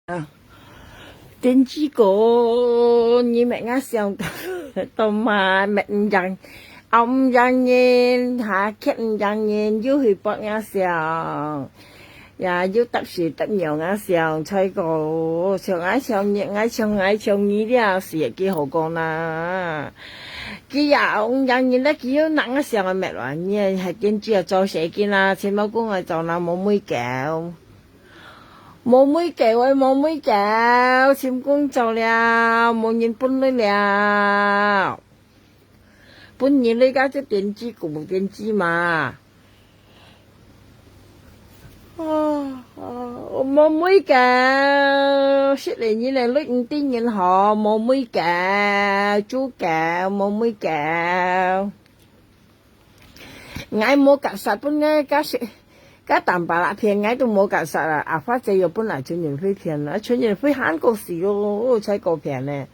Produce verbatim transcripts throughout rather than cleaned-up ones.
啊，電子歌，你搣𠊎想到嘛，搣毋贏，拗毋贏人，哈，㧒毋贏人，又去撥𠊎想，呀，又搭時搭娘𠊎想，唱歌，唱𠊎想你，𠊎想𠊎想你了，係幾好歌啦。佢也拗毋贏人咧，佢又拿𠊎想个搣啦，你還電子啊，做事情啦，全部講愛做啦，無尾狗。 無尾狗誒，無尾狗，尋工作了，無人分你了。分人你家只電子鼓電子嘛。哦，哦，無尾狗，識了人了，你毋知人好，無尾狗，豬狗，無尾狗。 𠊎無夾煞分𠊎，該係，該淡白啦騙𠊎都無夾煞啊！阿花姐又分阿陳仁輝騙啊，阿陳仁輝還過死咯，才過騙呢。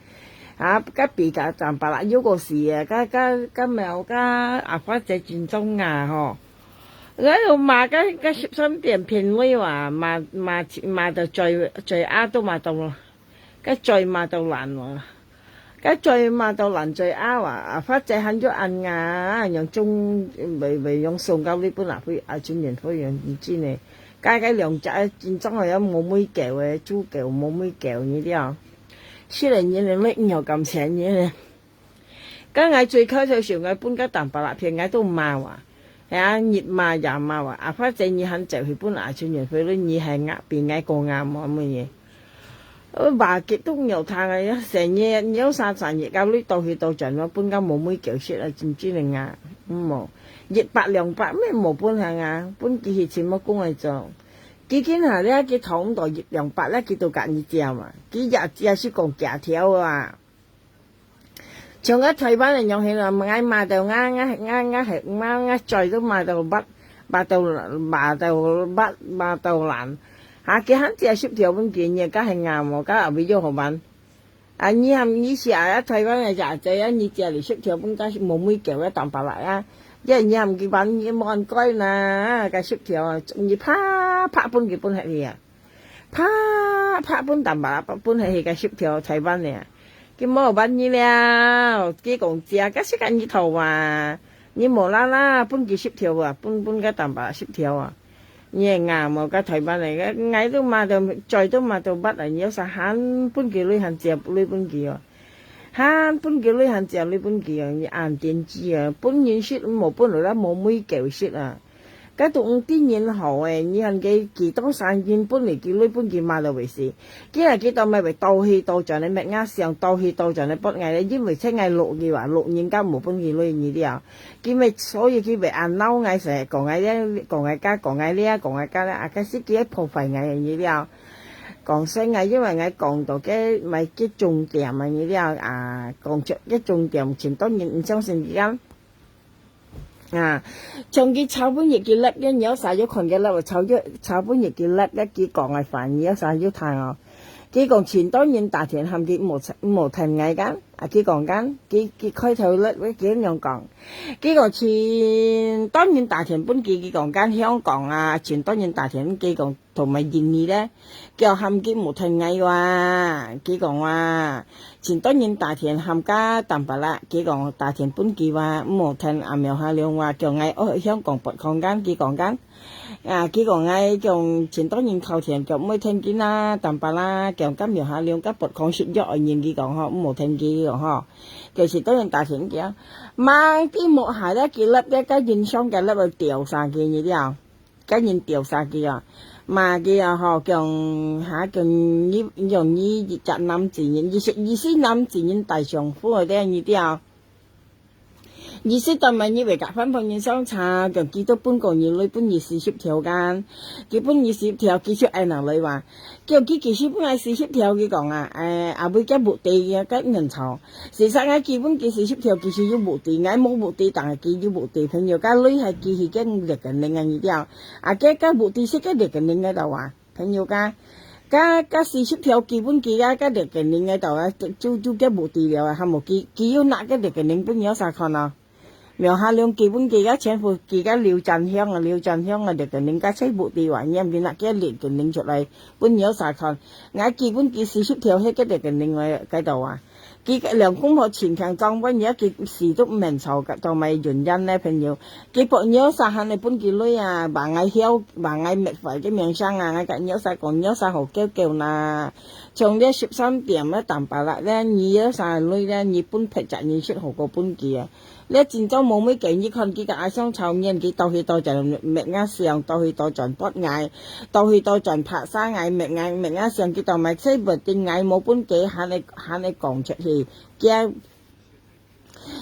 啊，該比較淡白啦，又過死啊！該該該苗該阿花姐真中啊吼！𠊎又罵該該十三點騙你哇，罵罵罵到嘴嘴啊都罵到，該嘴罵到爛咯。 該嘴罵到爛嘴拗啊，阿發姐還有恁啊，用種袂袂用送到你本來會啊，今年會用已經呢。該該兩隻真正係有無尾狗誒，豬狗無尾狗你了。雖然你你你有感謝你呢。該𠊎最開頭想𠊎分該淡白啦，騙𠊎都罵哇。 係啊，日罵夜罵啊，阿發姐你還走去分阿陳仁輝，你還呃，比𠊎過呃無乜嘢。呃，話極都有聽啊，成日有三三日，到你到去到轉，我分到無尾狗食啊，真正个啊，嗯無，一百兩百乜無分行啊，分佢去尋麼工來做。佢今下咧，佢討毋到一兩百咧，佢都甲你借嘛，佢也借係講假條啊。 像𠊎台灣个樣形啊，𠊎罵到𠊎𠊎𠊎𠊎係𠊎𠊎嘴都罵到擘，擘到擘到擘擘到爛。哈，佢還借十條分佢，你該係𠊎無，該後尾又好辦。啊，你還你寫啊，台灣个寫字啊，你借你十條分該無尾狗个淡白來啊，因為你還佢辦，你無恁該啦，該十條啊，你啪啪分佢分下去啊。 啪啪分淡白，分下去个十條台灣个，佢無辦你了。佢講借个時間你討啊，你無啦啦分佢十條啊，分分个淡白十條啊。你个啊，無个台灣个，𠊎都罵到，嘴都罵到擘啊，你有啥還分佢鐳，還借鐳分佢哦？還分佢鐳，還借鐳分佢哦？你恁癲子啊，分人食無分落來，無尾狗食啊！ 該都毋知人好誒，你看佢幾多生人本來佢鐳分佢罵到會死，佢啊佢到尾會倒去倒轉來搣𠊎想，倒去倒轉來撥𠊎咧，因為請𠊎錄佢話，錄人家無分佢鐳你了。佢咪所以佢會恁惱𠊎，成日講𠊎咧，講𠊎家，講𠊎咧，講𠊎家咧，啊，該時佢破壞𠊎你了。講衰𠊎，因為𠊎講到該，買个重點啊你了，啊，講出个重點，盡多人毋相信佢啊。 啊，像佢炒飯也佢辣个，你有啥有看个辣，炒个炒飯也佢辣个，佢講个話，你有啥有聽哦？佢講盡多人打電喊佢莫莫聽𠊎講，啊，佢講講，佢佢開頭辣个，佢恁樣講。佢講盡多人打電分佢，佢講講香港啊，盡多人打電，佢講同埋印尼咧， 佢喊佢莫聽𠊎話，佢講話，盡多人打電喊个淡白啦，佢講打電分佢話，莫聽阿苗下兩話，叫𠊎哦香港撥空間，佢講間。啊，佢講𠊎講盡多人敲電，叫莫聽佢啦，淡白啦，叫个苗下兩个撥空食藥个人，佢講吼，莫聽佢講吼。就是多人打電佢啊，mang佢莫下咧，佢粒咧个印象个粒會掉下去你了。 个人調查佢啊，罵佢啊吼，講哈講你用你一隻男子人，你是你是男子人大丈夫个咧，你知啊？你是當然你會甲翻本人相差，講佢都分過你來分你四十條間，佢分你四十條，佢就愛拿來話，叫佢其實本來四十條，佢講啊，誒，阿妹个目的啊，个人吵。 事實𠊎基本佢四十條其實有目的，𠊎無目的，但係佢有目的，朋友，該鐳係佢去个rekening啊，你知啊？啊，該个目的係个rekening个到啊，朋友，該該該四十條基本佢个个rekening个到啊，就就个目的了啊，還無佢佢有拿个rekening分你有啥看啊？苗下龍寄分佢个全部，佢个劉占香啊，劉占香啊，就个人家全部地話，你毋知哪个列个人出來，分鳥儕看。𠊎寄分佢四十條，該个就个人來該度啊。佢个兩公婆前程裝分，而家佢死都毋肯愁，个做麼原因呢，朋友？佢博鳥儕還係分佢鐳啊，話𠊎曉，話𠊎滅壞个名聲啊，𠊎甲鳥儕講，鳥儕好叫叫啦。像這十三點啊，淡白啦，這你鳥儕鐳咧，你分別隻人食好過分佢啊。 這今朝無妹个，你看佢个阿香吵面，佢到去到轉搣𠊎相，到去到轉撥𠊎，到去到轉拍殺𠊎，搣𠊎搣𠊎相，佢到埋車不定𠊎無分佢，還係還係講出去，驚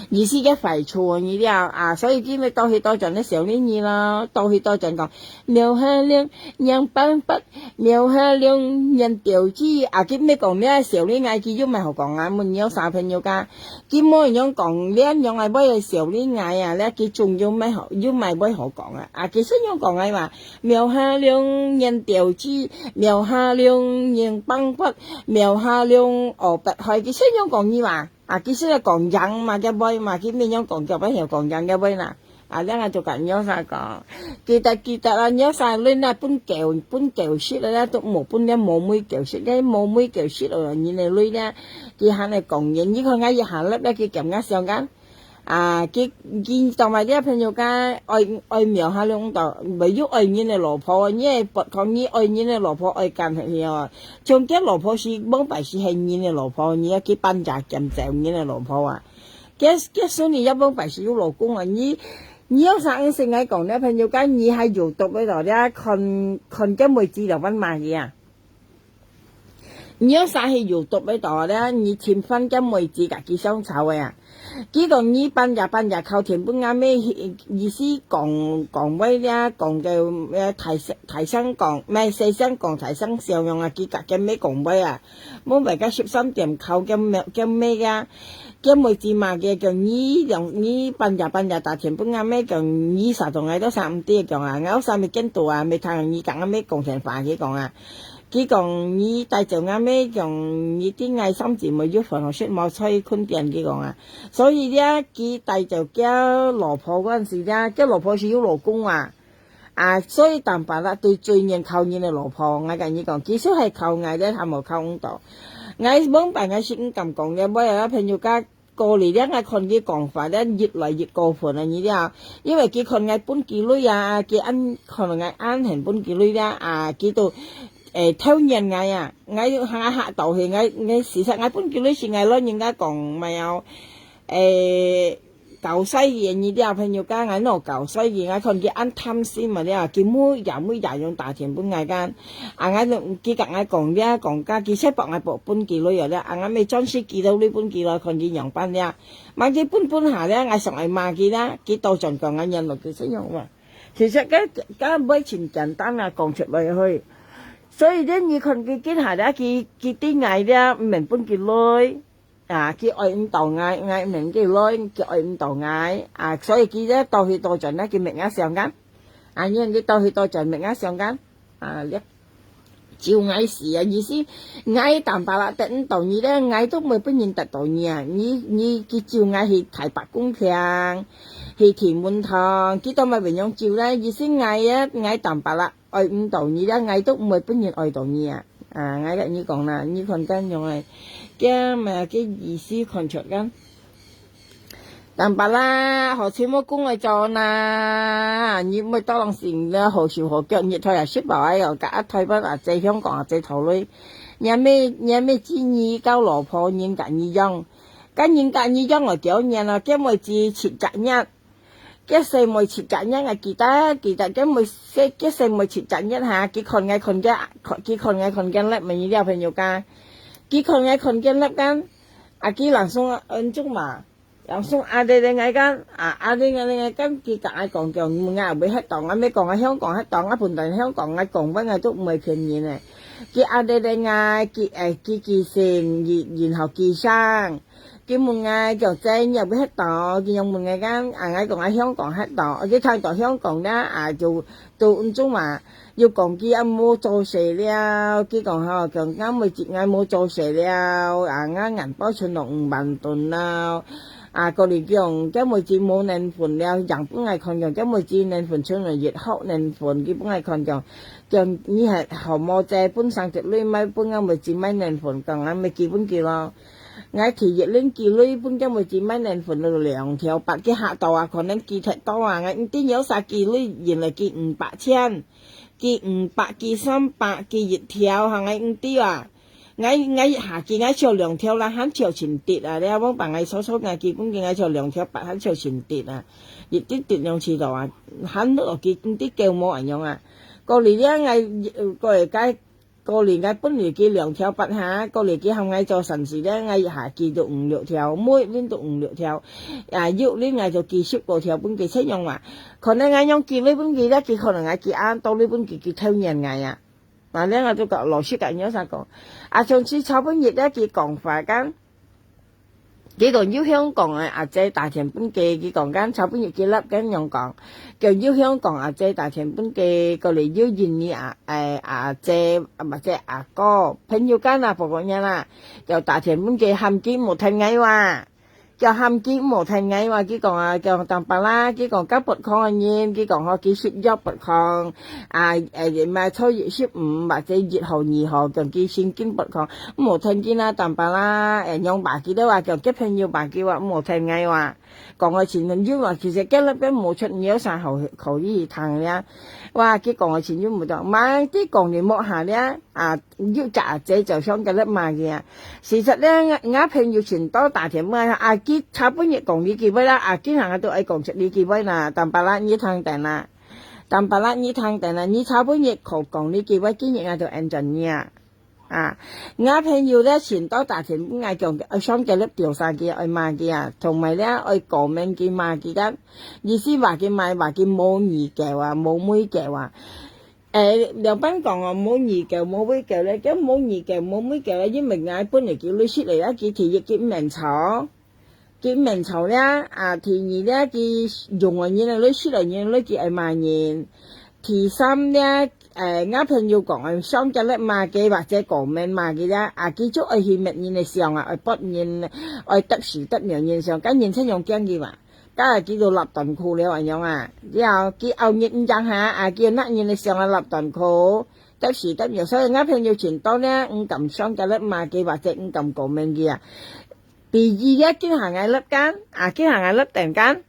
意思个壞處你了啊，所以今日到去到轉个笑你你咯，到去到轉講，苗下龍，仰辦法，苗下龍，仰調子啊，佢毋係講你笑你𠊎，佢又毋係好講啊，問你有啥朋友噶？ 佢無樣講，這樣个話个笑你𠊎啊，這佢總又毋好，又毋會好講啊。啊，佢識樣講个話，苗下龍仰調子，苗下龍仰辦法，苗下龍學別開，佢識樣講你話。啊，佢識講贏嘛，个話嘛，佢毋係樣講，叫別曉講贏个話啦。啊，這樣就甲鳥儕講，記得記得啊，鳥儕論啊，分狗分狗食了，都無分了無妹狗食，該無妹狗食了，人个鐳了。 佢還係講人，你看𠊎一下粒咧，佢兼𠊎相干。啊，佢佢當埋這朋友間愛愛苗下龍到，毋有愛人个老婆，你會發覺你愛人个老婆愛干係哦。像佢老婆是無擺是係人个老婆，你愛去搬家兼走人个老婆啊。佢佢孫女也無擺是有老公啊，你你有啥事情愛講，這朋友間你還有毒个咯，你看看佢妹子了，問嘛去啊？ 你有啥係有毒个道理？你侵犯个妹子家己想吵个啊！佢講你半夜半夜敲電分阿妹，意思講講話了，講个呃大聲大聲講，毋係細聲講大聲笑容啊！佢家己妹講話啊，無買个十三點敲个妹个啊！个妹子嘛个講你兩你半夜半夜打電分阿妹講你啥同𠊎都啥毋知講啊！𠊎有啥物見到啊？未聽你講阿妹講電話佢講啊！ 佢講你帶走阿妹，講你知𠊎三姊妹有飯好食無？所以困電佢講啊。所以咧，佢帶走佢老婆嗰陣時咧，佢老婆是有老公啊。啊，所以淡白啦，對罪人靠人个老婆，𠊎甲你講，其實係靠𠊎咧，還無靠毋到。𠊎往擺𠊎是毋敢講个，尾仔朋友家 過了了，𠊎看佢講法了，越來越過分啊！你了，因為佢看𠊎分佢鐳啊，佢恁看𠊎恁恨分佢鐳了啊，佢都誒討厭𠊎啊！𠊎還嚇到去，𠊎𠊎事實𠊎分佢鐳是𠊎老人家講，毋係哦，誒搞衰佢，你了朋友家，𠊎哪搞衰佢，𠊎看佢恁貪心嘛了，佢每日每日用打電分𠊎間。 啊，𠊎就佢甲𠊎講了，講甲佢識幫𠊎報分佢鐳了，啊，𠊎乜暫時寄到鐳分佢咯，看佢仰般了。嘛佢分分下了，𠊎想愛罵佢了，佢倒轉講𠊎念落去識樣話。其實該該尾真簡單啊，講出來去。所以咧，你看佢今下了，佢佢對𠊎了，毋免分佢鐳。 啊，佢愛毋到𠊎，𠊎毋免佢來，佢愛毋到𠊎。啊，所以佢咧倒去倒轉咧，佢搣𠊎相干。啊，因為佢倒去倒轉搣𠊎相干。啊，你咒𠊎死啊！意思，𠊎淡白啦，得毋到你咧，𠊎都毋會分人得到你啊！你你佢咒𠊎去太白公廳，去天文堂，佢都毋會分人咒咧。意思𠊎啊，𠊎淡白啦， 愛毋到你了，𠊎都毋會分人愛到你啊！啊，𠊎甲你講啦，你看恁樣个，佢嘛个意思看出个。淡白啦，好似無工愛做啦，你毋會當人性了，好手好腳，日頭也食飽，哎喲，甲啊台灣啊，在香港啊，在頭鐳，你也毋你也毋知你交老婆，人甲你養，甲人甲你養了幾多年了，佢妹子七隻月， 佢細妹七隻月啊，記得記得，佢妹細佢細妹七隻月哈，佢看𠊎看佢，佢看𠊎看佢粒，問你了朋友家，佢看𠊎看佢粒間，啊，佢langsung恩中嘛，langsung阿爹爹𠊎間，啊，阿爹爹𠊎間，佢甲𠊎講講，問𠊎會歇到，𠊎毋講啊，香港歇到，啊，本來香港𠊎講分𠊎都毋會騙人个。佢阿爹爹𠊎，佢誒，佢佢姓，然然後佢生。 佢問𠊎講：「姐，你會歇到？」佢樣問𠊎講，啊，𠊎講啊，香港歇到。佢聽到香港了，啊，就，就毋中嘛，又講佢啊無做事了。佢講吼，講𠊎每日𠊎無做事了，啊，𠊎銀包存到五萬盾了。啊，過來講，這妹子無能分了，樣分𠊎看講，這妹子能分出來越好能分，佢分𠊎看講，講你係好無濟，分生隻鐳，莫分𠊎妹子買能分，講恁樣寄分佢咯。𠊎提一輪寄鐳分這妹子買能分了兩條八，佢嚇到啊，可能寄忒多啊，𠊎毋知有啥寄鐳，原來寄五百千，寄五百，寄三百，寄一條，哈，𠊎毋知啊。 𠊎，𠊎一下寄，𠊎少兩條啦，還少盡滴啊！你望把𠊎搓搓，𠊎寄分佢，𠊎少兩條八，還少盡滴啊！一滴滴樣試到啊，還落去，毋知夠無恁樣啊！過來了，𠊎，呃，過來該，過來𠊎本來寄兩條八哈，過來佢喊𠊎做善事了，𠊎一下寄到五六條，每輪都五六條，啊，有輪𠊎就寄十過條分佢，這樣啊。可能𠊎樣寄了分佢了，佢可能𠊎寄恁多了分佢，佢討厭𠊎啊！ 啊，這𠊎就講，老實講，有啥講？啊，上次昨晡日咧，佢講話講，佢講有香港个阿姐打電分佢，佢講講昨晡日佢立緊樣講，叫有香港阿姐打電分佢，過來有印尼阿，誒，阿姐，啊，毋係阿哥，朋友間啊，婆婆娘啦，叫打電分佢，喊佢莫聽𠊎話。 叫喊佢莫聽𠊎話，佢講啊，叫Tampalak，佢講較不康个人，佢講吼，佢食藥不康，啊，誒，買初一十五或者一號、二號，講佢神經不康，莫聽佢啦，Tampalak，誒，娘罵佢了啊，叫佢朋友罵佢啊，莫聽𠊎話。講个情人有啊，其實佢那邊無出，你有啥好可以談呀？哇，佢講个情人無到，嘛，佢講你莫下了。 啊，有隻阿姐就上該粒罵佢啊。事實咧，𠊎，𠊎朋友盡多打電話啊，啊，佢昨晡日講這句話啦，啊，今下都愛講出這句話啦，Tampalak你聽等啦，Tampalak你聽等啦，你昨晡日可講這句話，今日𠊎就安全你啊。啊，𠊎朋友咧盡多打電話，𠊎講，愛上該粒調查佢，愛罵佢啊，同埋咧，愛comment佢罵佢个，意思話佢罵，話佢無耳狗啊，無尾狗啊。 誒，兩般講哦，無耳狗、無尾狗咧，叫無耳狗、無尾狗咧，因為𠊎本來佢累積來啊，佢第一佢毋免吵，佢毋免吵咧，啊，第二咧，佢用个人啊，累積來人，累佢愛罵人。第三咧，誒，𠊎朋友講，誒，上該粒罵佢，或者comment罵佢咧，啊，佢就愛去滅人个相啊，愛發人，愛得勢得妙人相，該人才用驚佢嘛。 該佢就立斷褲了，恁樣啊。了，佢拗日毋講下，啊，佢拿人个相啊立斷褲，得勢得妙。所以𠊎朋友盡多呢，毋敢上該粒罵佢，或者毋敢comment佢啊。第二个，今下𠊎立間，啊，今下𠊎立等間，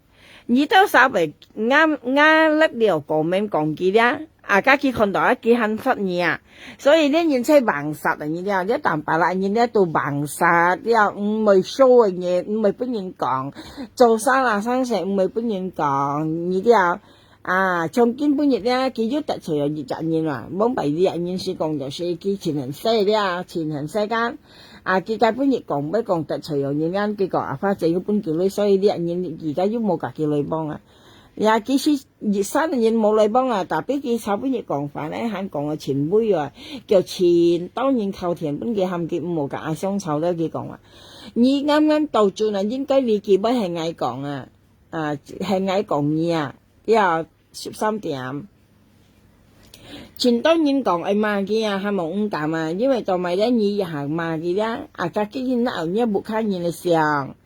你兜啥會，𠊎，𠊎立了comment講佢了。 啊，該佢看到啊，佢還發你啊。所以呢，人才橫殺啊，你了，你Tampalak人呢都橫殺，了，毋會show个人，毋會分人講，做啥啦，生事毋會分人講，你了。啊，像今晡日呢，佢又得罪了一隻人啊，往擺這人是講就是佢情人死了，情人世間。啊，佢該晡日講，要講得罪了人，結果阿花姐又分佢來，所以這人而家又無佮佢來往啊。 呀，其實一生人無來往啊，tapi佢昨晡日講話呢，還講个盡委啊，叫盡多人敲電分佢，喊佢毋好佮阿香吵了，佢講啊，你啱啱到陣啊，應該你幾擺係𠊎講啊，啊，係𠊎講你啊，要十三點。盡多人講愛罵佢啊，還無勇敢啊，因為到尾了你一下罵佢了，啊，佢今日哪有你屋下人个相。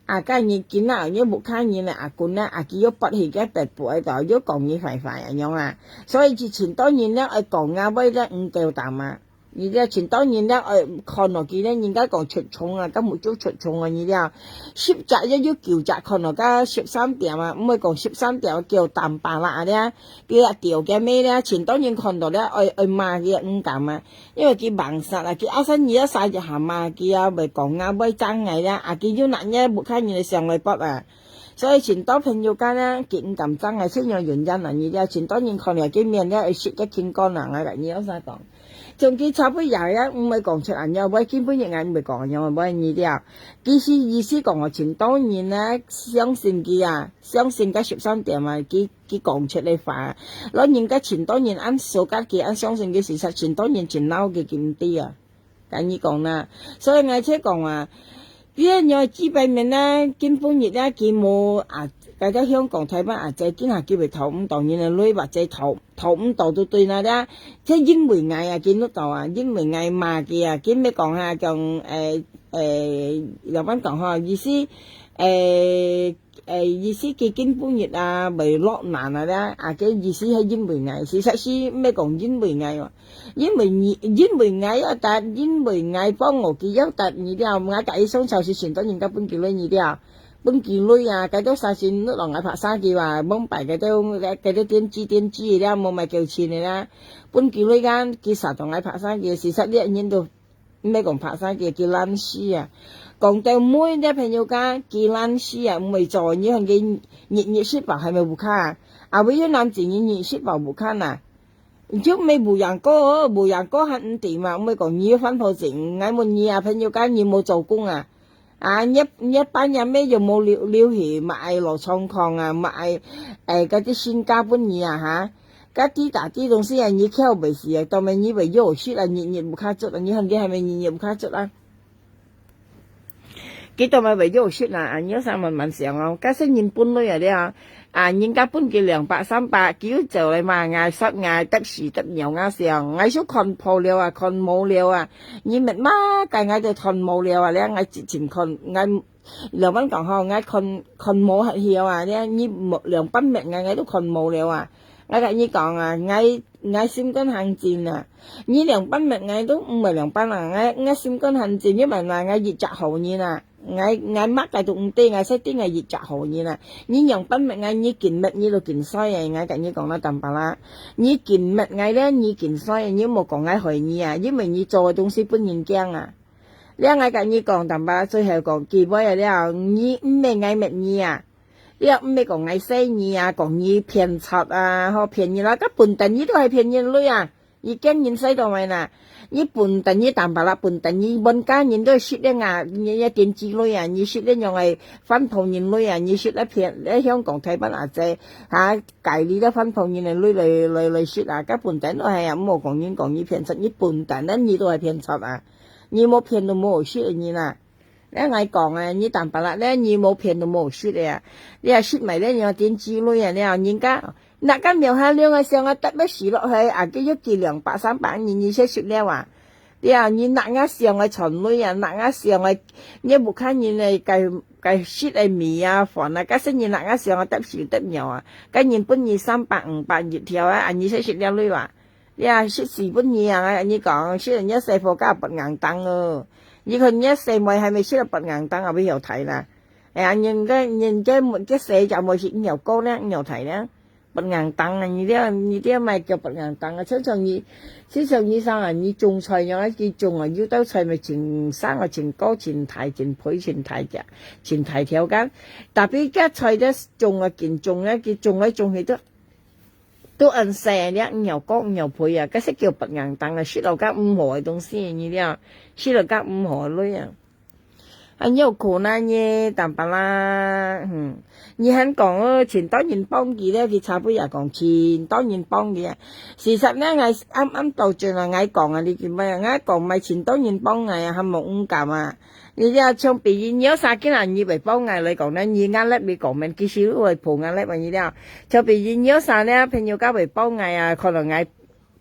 啊，該日今仔日屋下人咧，阿公咧，啊，佢又發起个白布个，又講你壞壞恁樣啊。所以就盡多人咧，愛講啊，話咧，毋夠膽啊。你咧，盡多人咧，愛看落去咧，人家講出蟲啊，該目珠出蟲啊，你咧，十隻也有九隻看落，該十三點啊，毋會講十三點，叫Tampalak啊咧，佢啊，吊个尾咧，盡多人看到咧，愛，愛罵佢，毋敢啊。 因為佢橫殺啊，佢阿三二一殺一下嘛，佢也會講啊，會爭𠊎啦，啊，佢又拿你屋下人个相來發啊。所以盡多朋友間呢，佢毋敢爭𠊎，係有原因啊，你了，盡多人看了佢面了，會食个清光啊，𠊎佮你有啥講？從佢差不多也毋會講出恁樣，會根本人𠊎毋會講恁樣，會你了。其實意思講哦，盡多人呢，相信佢啊，相信該十三點啊，佢 佢講出个話，老人家盡多人恁熟佮佢，恁相信佢，事實盡多人盡惱佢，佢毋知啊。佮你講啦，所以𠊎才講啊，這樣幾百年呢，今晡日呢，佢無啊，該兜香港、臺灣阿姊，今下佢會討毋到人个鐳，或者討，討毋到都對啦咧。這因為𠊎啊，佢搦到啊，因為𠊎罵佢啊，佢乜講啊，講，誒，誒，老闆講吼，意思，誒，誒，意思佢今晡日啊，會落難啊咧，啊，佢意思係因為𠊎，事實係乜講因為𠊎哦，因為你，因為𠊎要答，因為𠊎幫我佢要答你了，𠊎甲佢相吵是前多人家分佢鐳你了。 分佢鐳啊，該兜沙錢摎𠊎拍生佢啊，往擺該兜，該兜電子電子个啦，無賣幾錢个啦。分佢鐳啊，佢煞同𠊎拍生佢，事實這人都毋係講拍生佢，佢懶尸啊。講到尾這朋友家，佢懶尸啊，毋會做，你看佢日日食飽還沒有看啊，啊，唯有男子人日日食飽無看啊。 就毋係無養過，無養過還毋知嘛，毋係講你有番婆精，𠊎問你啊，朋友家你無做工啊？啊，你，你半夜乜又無留，留去，嘛愛落廠礦啊，嘛愛，誒，該啲身家分你啊，哈？該啲大啲東西啊，你翹袂死啊，到尾你會有食啊，日日無卡出啊，你看你還沒日日無卡出啊？ 佢都嘛會有食啦，啊，你有啥慢慢想哦。假使人分鐳啊了，啊，人家分佢兩百、三百，佢又走來罵𠊎、說𠊎，得死得了，𠊎想，𠊎就看破了啊，看無了啊。你密碼該𠊎都看無了啊，了，𠊎直情看，𠊎，老闆講吼，𠊎看，看無忒了啊，了，你無，兩百密𠊎，𠊎都看無了啊。 𠊎甲你講啊，𠊎，𠊎心肝還靜啊。你兩百萬𠊎都毋會兩百啊，𠊎，𠊎心肝還靜，你問啊，𠊎一隻好人啊。𠊎，𠊎麼个都毋知，𠊎識得𠊎一隻好人啊。你兩百萬𠊎，你緊搣你都緊衰啊，𠊎甲你講啦，坦白啦。你緊搣𠊎咧，你緊衰啊，你莫講𠊎害你啊，因為你做个東西分人驚啊。了𠊎甲你講，坦白啦，最後講，機會啊了，你毋係𠊎搣你啊。 了毋係講𠊎細義啊，講你騙賊啊，吼，騙人啊，該本等你都係騙人鐳啊！你驚人使到咩啦？你本等你坦白啦，本等你本家人都係食了啊，你也點子鐳啊，你食了樣个番婆人鐳啊，你食了騙，了香港、臺灣阿姊，哈，介意了番婆人个鐳來，來，來食啊，該本等都係啊，毋好講人講你騙賊，你本等啊，你都係騙賊啊！你無騙都無好食个人啊！ 了𠊎講啊，你坦白啦，了你無騙都無食个啊。你也食埋了你个點子鐳啊，了人家，那个廟下了𠊎想啊，得要死落去，啊，佢又寄兩百、三百，你，你先食了啊。了，你那个想个賺鐳啊，那个想个，你屋下人个，該，該食个米啊、飯啊，假使你那个想个得死得了啊，該人分你三百、五百一條啊，啊，你先食了鐳啊。 呀，食死分你啊！你講，食人家細貨價發硬當哦。你看人家細妹還沒食到發硬當啊，會曉睇啦。哎呀，人家，人家，人家細隻妹是有高呢，有大呢，發硬當啊！你這，你這麼叫發硬當啊？親像你，親像你生啊，你種菜樣啊，佢種啊，有道菜咪真生啊，真高，真大，真肥，真大隻，真大條根。Tapi該菜咧種啊，緊種啊，佢種來種去都 都恁細了，毋曉講毋曉配啊，該係叫發硬當啊，食了該毋好个東西，你了，食了該毋好个鐳啊。啊，有苦難呢，坦白啦，嗯，你還講哦，盡多人幫佢咧，佢差不多也講盡多人幫佢啊。事實呢，𠊎暗暗到盡啊，𠊎講啊，你知咩啊？𠊎講毋係盡多人幫𠊎啊，還無勇敢啊。 你了像比如你有啥个人你會幫𠊎來講呢，你壓力會講面，其實會抱壓力嘛，你了。像比如你有啥呢，朋友家會幫𠊎啊，可能𠊎，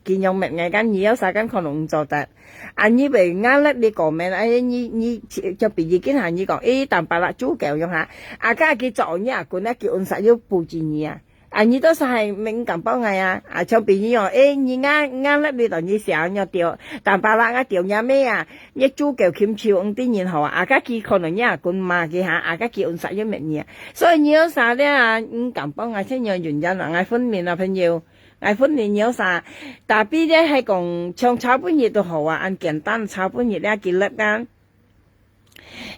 佢樣面𠊎講，你有啥个可能毋做得。啊，你會壓力會講面，哎，你，你，像比如今下你講，誒，坦白啦，主教樣哈，啊，該佢做你啊，佢那佢運勢又補給你啊。 啊，你到時還毋敢幫𠊎啊？啊，像比如哦，誒，你𠊎，𠊎那裡到你想要丟，坦白啦，𠊎丟你咩啊？你主教琴手毋知人好啊，啊，該佢可能你也滾罵佢哈，啊，該佢運勢又滅你啊。所以你有啥咧啊？毋敢幫𠊎，先要忍忍啊，𠊎分明啊，朋友，𠊎分明你有啥？Tapi咧，係講像炒飯日都好啊，恁簡單炒飯日咧，佢粒啊。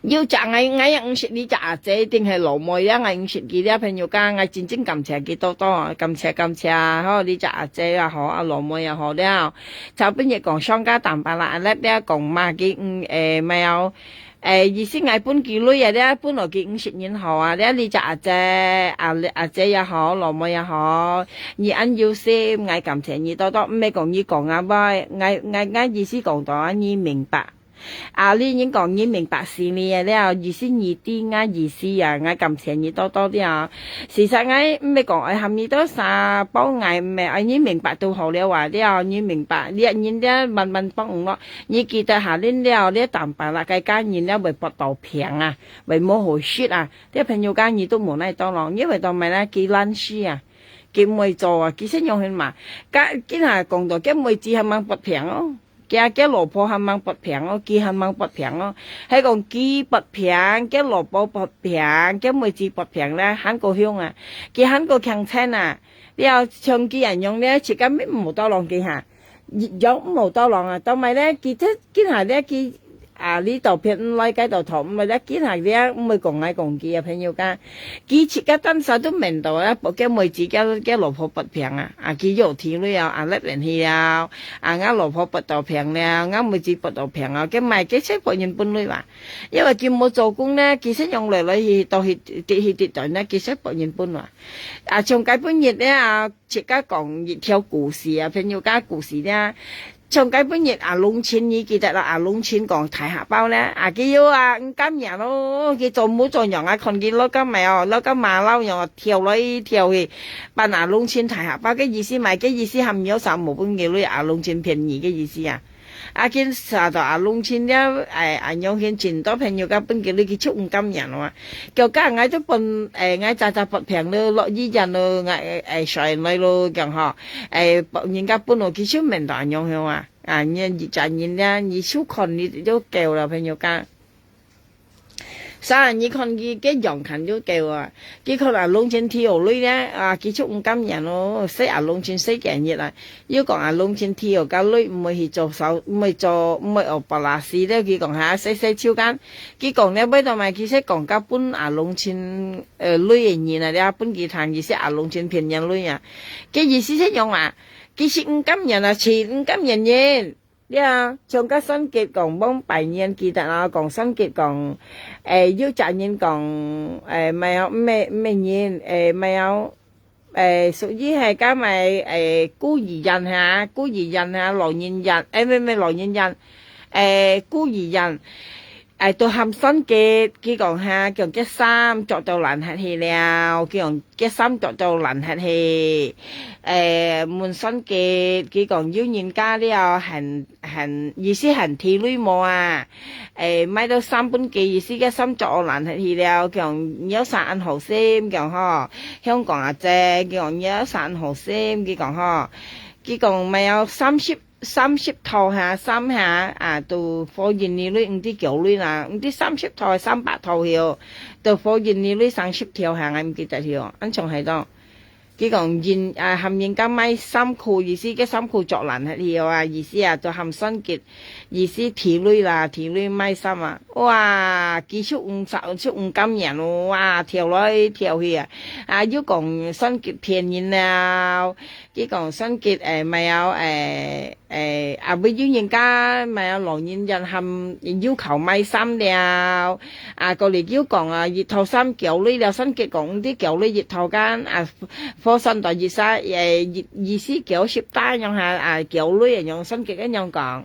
有隻𠊎，𠊎也毋識你隻阿姊，定係老妹啊，𠊎毋識佢了，朋友家，𠊎真正感謝佢多多，感謝感謝，吼，你隻阿姊也好，啊，老妹也好了。昨晡日講上家淡薄啦，啊，咧了講嘛，佢，嗯，誒，咩哦，誒，意思𠊎分佢鐳啊，了分落佢五十銀好啊，了你隻阿姊，阿，阿姊也好，老妹也好，你恁有心，𠊎感謝你多多，毋係講你講啊，𠊎，𠊎，𠊎意思講到啊，你明白。啊，你人講人明白心理个了，意思你知𠊎意思啊，𠊎感謝你多多了。事實𠊎毋係講愛喊你多少，幫𠊎毋係，愛你明白就好了啊，了，你明白，你人了慢慢幫你咯。你記得下恁了，你淡白啦，該家人了會發到病啊，會無好食啊。這朋友家你都無奈到咯，你會到買啦，佢懶尸啊，佢毋會做啊，佢先用去嘛。該今下講到，佢妹子還吂發病哦。 佢，佢老婆還吂發病哦，佢還吂發病哦。係講佢發病，佢老婆發病，佢妹子發病咧，還過凶啊，佢還過強殘啊。了像佢恁樣咧，自家乜無到浪佢下，養無到浪啊。到尾咧，佢這，今下咧，佢啊，你到片毋來，該到頭毋來咧，今下咧，毋會講來講去啊，朋友家。 佢自家單身都面到啊，不過妹子佢，佢老婆發病啊，啊，佢有體會啊，啊，รับ人去了，啊，𠊎老婆發到病了，𠊎妹子發到病啊，佢買，佢先發人分類吧。因為佢無做工呢，佢先用來來去，到去，去，去，去，去，呢，佢先發人分啊。啊，從該本日呢，啊，自家講一條故事啊，朋友家故事呢， 像該本日阿龍親，你記得啦？阿龍親講大客包呢，啊，佢有啊，毋甘願咯，佢做母做娘啊，看佢老乾媽哦，老乾媽老娘哦，跳來跳去，扮阿龍親大客包，个意思嘛，个意思還有啥無分佢類，阿龍親便宜个意思啊。啊，佢殺到阿龍親了，哎，阿娘現盡多朋友个分佢類，佢就毋甘願咯啊。結果𠊎就分，哎，𠊎早早發病咯，落醫院咯，𠊎，哎，衰來咯，講吼。 哎，人家分我佢就面到恁樣樣啊。啊，你一隻人咧，你就看你就夠了，朋友家。啥，你看佢个樣看就夠啊。佢看阿龍親提好鐳咧，啊，佢就毋甘願咯，使阿龍親使幾日啊。又講阿龍親提好个鐳，毋會去做手，毋會做，毋會學巴拉西咧。佢講下，洗洗手間。佢講咧，尾到嘛，其實講个分阿龍親，呃，鐳个人啊，咧分佢聽，佢係阿龍親騙人鐳啊。个意思係樣啊， 其實毋甘願啊，盡毋甘願人。了，像个算計講，往擺年記得啊，講算計講，誒，有隻人講，誒，毋係哦，毋係，毋係人，誒，毋係哦，誒，屬於係該麼，誒，孤兒院哈，孤兒院哈，老人院，誒，毋係，毋係老人院，誒，孤兒院。 哎，都喊算計，佢講哈，佢講个衫著到爛忒去了，佢講个衫著到爛忒去。哎，問算計，佢講有人家了，還，還，意思還提鐳無啊？哎，買到衫分佢，意思个衫著到爛忒去了，佢講你有啥恁好心，佢講吼，香港阿姐，佢講你有啥恁好心，佢講吼，佢講買有三十 三十套下，衫下，啊，都貨銀你類，毋知幾類啦，毋知三十套還三百套去哦，都貨銀你類三十條下，𠊎毋記得去哦，恁像係到。佢講人，啊，喊人家買衫褲，意思个衫褲著爛忒去哦啊，意思啊，就喊算計，意思提鐳啦，提鐳買衫啊。哇，佢就毋，就毋甘願哦，哇，跳來跳去啊，啊，又講算計騙人了。 佢講算計，誒，買有，誒，誒，啊，會有人家買有老人院喊有求買衫了，啊，過來又講啊，一套衫幾鐳了，算計講毋知幾鐳一套間，啊，貨算到一三，誒，一，一四九十八樣下，啊，幾鐳樣，算計恁樣講。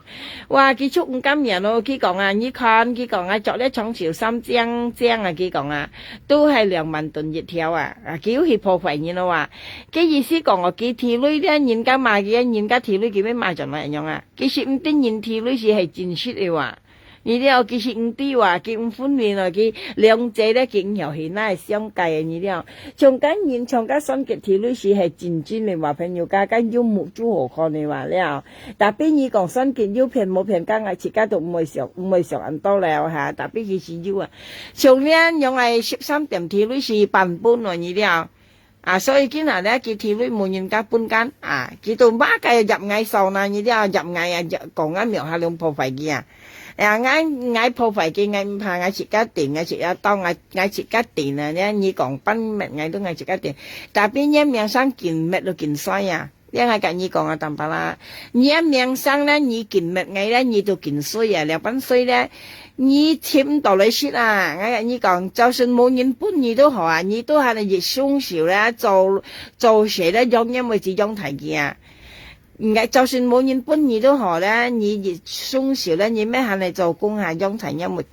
哇，佢就毋甘願咯，佢講啊，你看，佢講啊，著了長袖衫靚靚啊，佢講啊，都係兩萬銀一條啊，啊，佢又去破壞人咯啊。 个意思講哦，佢提鐳咧，人家罵佢，人家提鐳佢乜罵轉來恁樣啊。其實毋得人提鐳是係真實个話。你了，其實毋知話，佢毋分明哦，佢兩者咧，佢毋曉去哪會相解个，你了。像該人，像該算計提鐳是係真真个話，朋友家，該有目珠好看个話了。Tapi你講算計有騙無騙，該𠊎自家都毋會想，毋會想恁多了哈。Tapi其實有啊。像恁樣个十三點提鐳是版本哦，你了。 啊，所以今下咧，佢提鐳無人家分間，啊，佢都罵个入𠊎手那，你了入𠊎啊，入講啊，廟下攏破壞佢啊。哎呀，𠊎，𠊎破壞佢，𠊎毋怕，𠊎自家定，𠊎自家當，𠊎，𠊎自家定啊，你，你講分滅，𠊎都𠊎自家定。Tapi你名聲緊滅都緊衰啊，你𠊎甲你講啊，淡薄啦，你名聲咧，你緊滅𠊎咧，你都緊衰啊，了分衰咧， 你尋毋到來食啊！𠊎甲你講，就算無人分你都好啊，你都還係一雙手咧，做，做事咧，永遠會只養大佢啊！ ，𠊎就算無人分你都好啦，你一鬆手啦，你乜還來做工哈，養在若妹，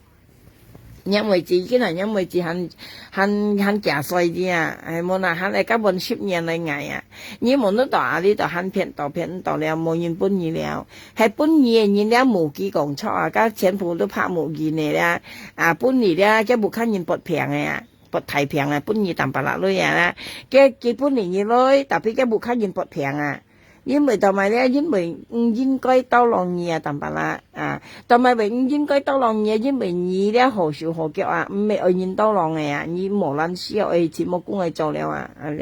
若妹子，今日若妹子還，還，還幾歲的啊？哎，無啦，還來甲問十年來𠊎啊！你無你到啊，你都還騙到騙到了，無人分你了，還分你的人了無幾講錯啊，甲全部都拍無人的啦，啊，分你了，甲無看人發病的啊。 發大病啊，分你淡薄仔鐳啊啦。該佢分你鐳，tapi佢無看人發病啊。因為做麼个咧？因為毋應該tolong你啊，淡薄仔啊。做麼个毋應該tolong你啊？因為你咧好手好腳啊，毋係愛人tolong个啊，你無卵燒，愛尋目工來做了啊。啊，這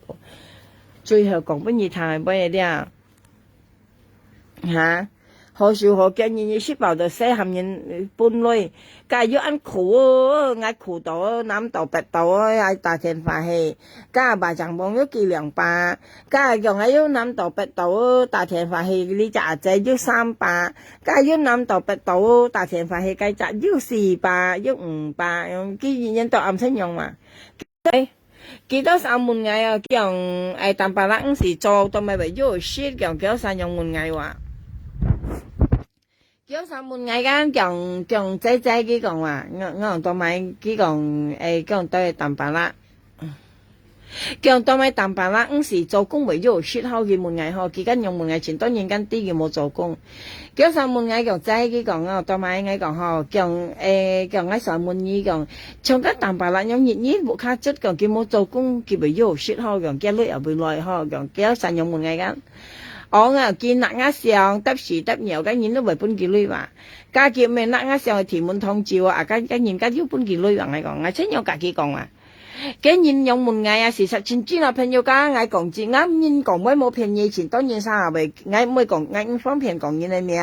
個，最後講分你聽个尾个了。 哈？好手好腳，日日食飽就洗，喊人分鐳。該又恁苦哦，𠊎苦到哦，南到北到哦，還打電話去。該巴掌幫又寄兩百，該講𠊎又南到北到哦，打電話去，你隻阿姐又三百，該又南到北到哦，打電話去，該隻又四百，又五百，佢日日都暗生用嘛。 佢到時問𠊎哦，講，哎，淡薄仔毋使做，做麼个會有事，講，佢到時樣問𠊎哇。佢到時問𠊎講，講，講，姐姐，佢講哇，我，我講做麼个，佢講，哎，講對淡薄仔。講做麼个淡薄仔毋使做工會有事吼，佢問𠊎吼，佢敢樣問𠊎，盡多人敢知佢無做工。 佢想問𠊎講，再佢講哦，做麼个𠊎講吼，講，誒，講𠊎想問你講，像該淡薄仔樣日日屋下囥講，佢無做工，佢會有食吼，講，佢鐳也會來吼，講，佢想樣問𠊎講。哦，𠊎佢拿𠊎相，搭屎搭尿，該人都會分佢鐳哇。該佢毋係拿𠊎相，提門堂酒啊，該，該人家又分佢鐳哇，𠊎講，𠊎真有甲佢講啊。 該人樣問𠊎啊，事實真真啊，朋友家，𠊎講真，𠊎人講話無騙你，盡多人啥也會，𠊎毋會講，𠊎毋方便講人个名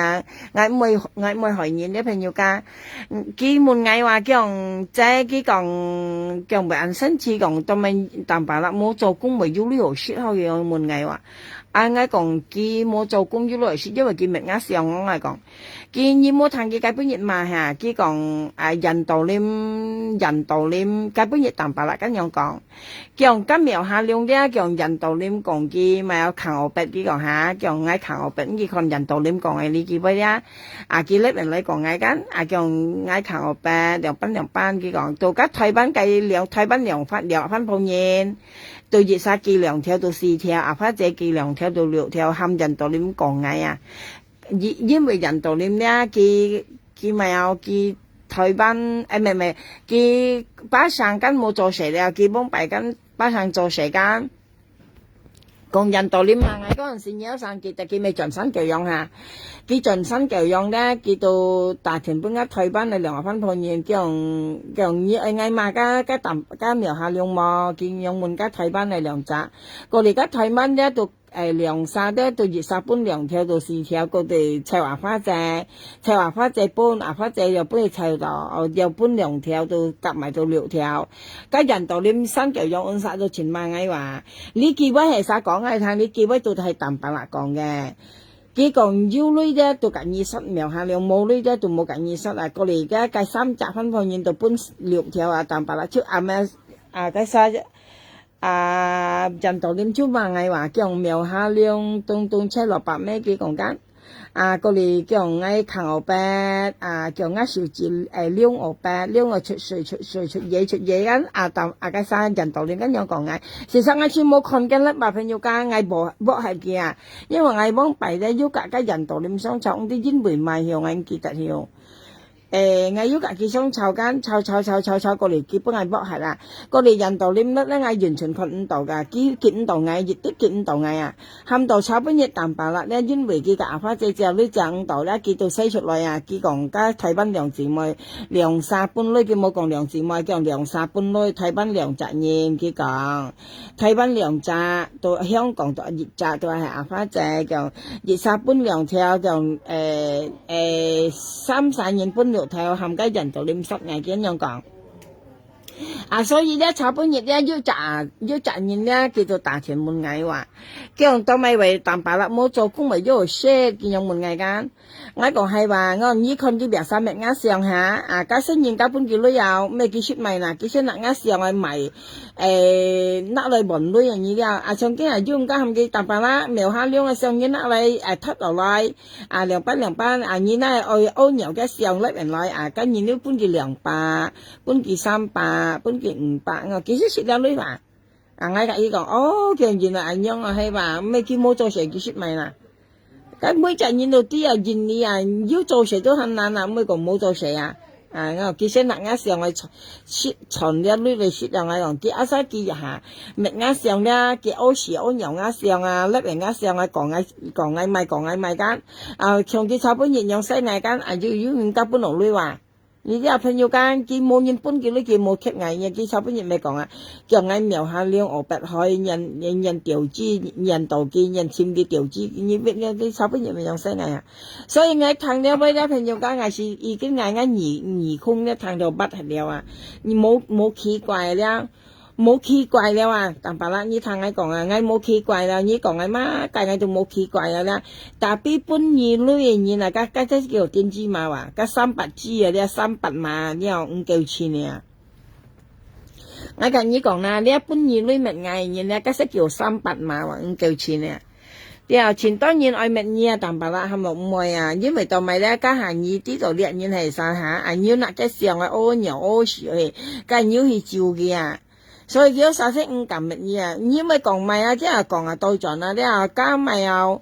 ，𠊎毋會，𠊎毋會害人个朋友家。嗯，佢問𠊎話講，這佢講，講會恁生氣講，做麼个淡薄仔無做工會有鐳食吼，佢樣問𠊎話。啊，𠊎講佢無做工有鐳食，因為佢搣𠊎相，𠊎講。 佢，你無聽佢該本日罵哈，佢講，啊，Yantolim，Yantolim，該本日淡薄仔恁樣講。講該廟下龍咧，講Yantolim講佢，嘛要扛烏白，佢講哈，講𠊎扛烏白，你看Yantolim講个，你記毋記得啊？啊，佢這邊來講𠊎kan，啊，講𠊎扛烏白，兩班兩班，佢講，到該台灣該兩，台灣兩番，兩番泡麵，到一儕寄兩條到四條，阿花姐寄兩條到六條，喊Yantolim講𠊎啊。 因，因為Yantolim咧，佢，佢嘛，佢台灣，誒，毋係，毋係，佢巴生kan無做事了，佢往擺kan巴生做事kan。講Yantolim嘛，𠊎嗰陣時你有生佢，佢咪轉山狗樣哈。佢轉山狗樣咧，佢都打電分該台灣个兩個番泡麵，講，講你愛𠊎罵該，該淡，該廟下龍無？佢樣問該台灣个兩隻。過來該台灣咧，都 誒，兩儕咧，都一儕分兩條到四條，過來湊阿花姐，湊阿花姐分，阿花姐又分佢湊到，哦，又分兩條，都夾埋到六條。該Yantolim山狗樣恁儕都盡罵𠊎話，你機會係儕講𠊎聽，你機會都係淡薄仔講个。佢講有鐳个都甲你食，廟下龍無鐳个都無甲你食啊。過來該，該三隻番泡麵都分六條啊，淡薄仔就阿姆啊，該儕 啊，Yantolim就罵𠊎話，講廟下龍東東切蘿蔔咩，佢講kan。啊，過來講𠊎扛烏白，啊，講𠊎手指，誒，龍烏白，龍哦出水出水出野出野kan，啊，當，啊，該儕Yantolim kan樣講𠊎。事實𠊎就無看見了，嘛朋友家，𠊎無，無害佢啊，因為𠊎往擺咧有甲該Yantolim相吵，毋知因為麼个，𠊎毋記得了。 誒，𠊎有甲佢相吵kan，吵吵吵吵吵過來，佢分𠊎剝忒啦。過來Yantolim咧，𠊎完全看毋到个，佢見毋到𠊎，一滴見毋到𠊎啊。喊到差不多淡薄仔咧，因為佢个阿花姐姐你正毋到咧，佢都使出來啊。佢講甲台灣兩姊妹，兩儕分鐳，佢無講兩姊妹，講兩儕分鐳，台灣兩隻人，佢講。 台灣兩隻，到香港都一隻，都係阿花姐講，一儕分兩條，講，誒，誒，三儕人分六條，喊該Yantolim食，𠊎見樣講。啊，所以這昨晡日這有隻，有隻人這，佢就打電問𠊎話，講到尾會當巴拉無做工會有事，佢樣問𠊎kan。𠊎講係話，𠊎講你看佢biasa搣吾相哈，啊，該細人家分佢鐳啊，毋係佢識買啦，佢先拿吾相來買，誒，拿來換鐳啊，你了，啊，像今日用該喊佢當巴拉，苗下兩个相人拿來，誒，脫落來，啊，兩半兩半，啊，你那愛，愛鳥个相來換來，啊，該人又分佢兩百。 分佢三百，分佢五百，𠊎其實識了鐳嘛。啊，𠊎佮佢講，哦，佢原來恁樣啊，係吧？毋係佢無做事，佢識買啦。該每隻人都知啊，印尼啊，有做事都還難啊，毋係講無做事啊。啊，𠊎其實拿吾相來賺，識賺了鐳來識了，𠊎講，佢asal佢也哈，搣吾相了，佢屙屎屙尿吾相啊，甩尾吾相啊，講𠊎，講𠊎買，講𠊎買kan。啊，像佢昨晡日樣使𠊎kan，啊，有，有人家分落鐳哇。 你這朋友間，佢無人分佢鐳，佢無給𠊎，佢昨晡日乜講啊，叫𠊎苗下兩烏白開，念，念，念條子，念到佢，念尋佢條子，你，你，你昨晡日乜樣使𠊎啊。所以𠊎聽了尾這朋友間，𠊎是已經𠊎，𠊎耳，耳空了，聽到bad了啊，你無，無奇怪了。 無奇怪了啊，當巴拉，你聽𠊎講啊，𠊎無奇怪了，你講𠊎麼个，𠊎都無奇怪了啦。Tapi分你鐳个人啊，該，該，該叫電子碼哇，該三百G啊，這三百碼，你要五角錢个啊。𠊎佮你講啦，這分你鐳搣𠊎个人咧，該係叫三百碼哇，五角錢个啊。 對啊，盡多人愛搣你啊，當巴拉，還無毋愛啊，因為到尾咧，該下你知道這人係啥哈，啊，你有拿个相啊，屙尿屙屎去，該你有去救佢啊。所以佢有啥事毋敢搣你啊，你毋係講買啊，這下講啊倒轉啊，這下加買啊，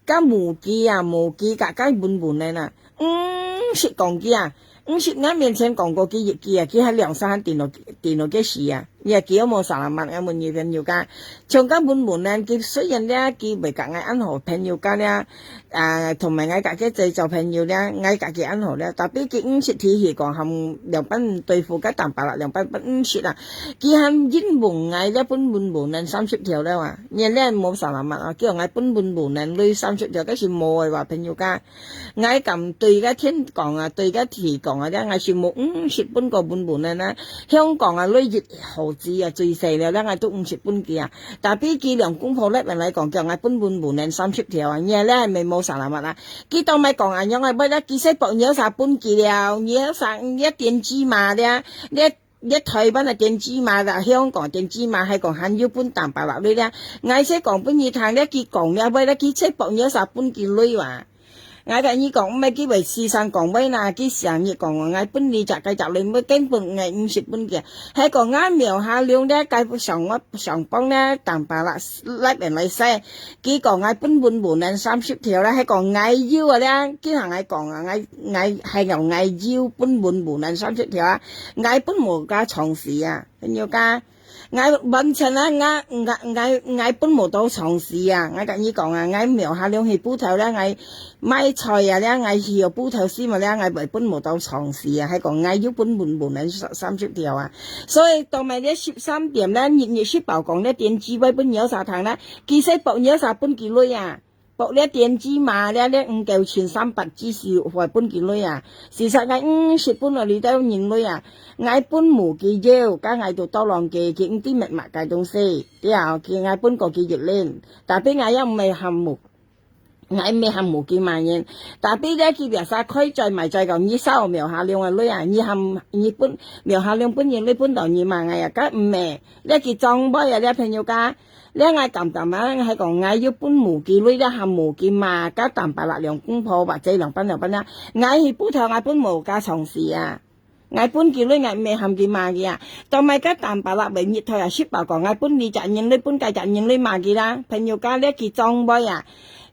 加無機啊，無機，加，加本本个啦。 毋識講佢啊，毋識𠊎面前講過佢一句啊，佢還兩三下定落，定落个死啊。你啊，佢有無selamat啊？問你朋友家，像該本本呢，佢雖然咧，佢袂佮𠊎恁好朋友家咧，啊，同埋𠊎佮佢做，做朋友咧，𠊎佮佢恁好咧，tapi佢毋識提起講，含兩班對付該當巴拉，兩班毋識啊。佢還因為𠊎這本本本呢三十條了啊，你咧無selamat啊，叫𠊎本本本呢鐳三十條，該是無个話，朋友家。 𠊎敢對該天講啊，對該地講啊，這𠊎是無，毋識分過本本个呢。香港啊，鐳一毫子啊，最細了，這𠊎都毋識分佢啊。Tapi佢兩公婆咧，來講，叫𠊎分本本个三十條啊，你咧，乜無selamat啊。佢當面講啊，樣啊，尾仔佢先บอก你有啥分佢了，你有啥，你電子碼了，你 這台灣个電子碼啦，香港電子碼，還講還有分當巴拉鐳咧。𠊎先講分你聽咧，佢講了尾咧，佢先บอก你有啥分佢鐳哇。𠊎佮你講，毋係佢會時常講話啦，佢成日講，𠊎分你隻該隻鐳，根本𠊎毋識分佢。還講𠊎苗下兩咧，該上，上幫咧，當巴拉，來面來使。 佢講𠊎本本本呢三十條啦，還講𠊎有啊咧，佢同𠊎講啊，𠊎，𠊎，還講𠊎有本本本呢三十條啊，𠊎本無加長時啊，朋友家，𠊎完全啊，𠊎，𠊎，𠊎，𠊎本無到長時啊，𠊎佮你講啊，𠊎苗下兩去埔頭咧，𠊎買菜啊咧，𠊎去埔頭時嘛咧，𠊎會本無到長時啊，還講𠊎有本本本呢三，三十條啊。 所以到尾這十三點咧，日日食飽講咧，電子會分你有啥聽咧，佢先บอก你有啥分佢鐳啊，บอก這電子碼咧，這五角錢三百G是會分佢鐳啊。事實𠊎毋識分落裡兜人鐳啊，𠊎本無佢要，該𠊎都tolong佢，佢毋知搣麼个東西，對啊，佢𠊎分過佢一輪，tapi𠊎也毋係喊目。 𠊎毋係喊無佢麼人，tapi咧佢biasa開嘴賣嘴講，你收苗下兩个鐳啊，你喊，你分，苗下兩分人鐳分到你麼个啊，該毋係，咧佢裝杯啊，咧朋友家，咧𠊎感覺嘛，還講𠊎有分無佢鐳，咧喊無佢嘛，該當巴拉兩公婆或者兩班兩班啦，𠊎去埔頭𠊎本無加長時啊。 𠊎分佢鐳，𠊎毋係喊佢罵佢啊。到尾該當巴拉會日頭啊，食飽講，𠊎分你隻人鐳，分該隻人鐳罵佢啦。朋友家咧，佢裝杯啊，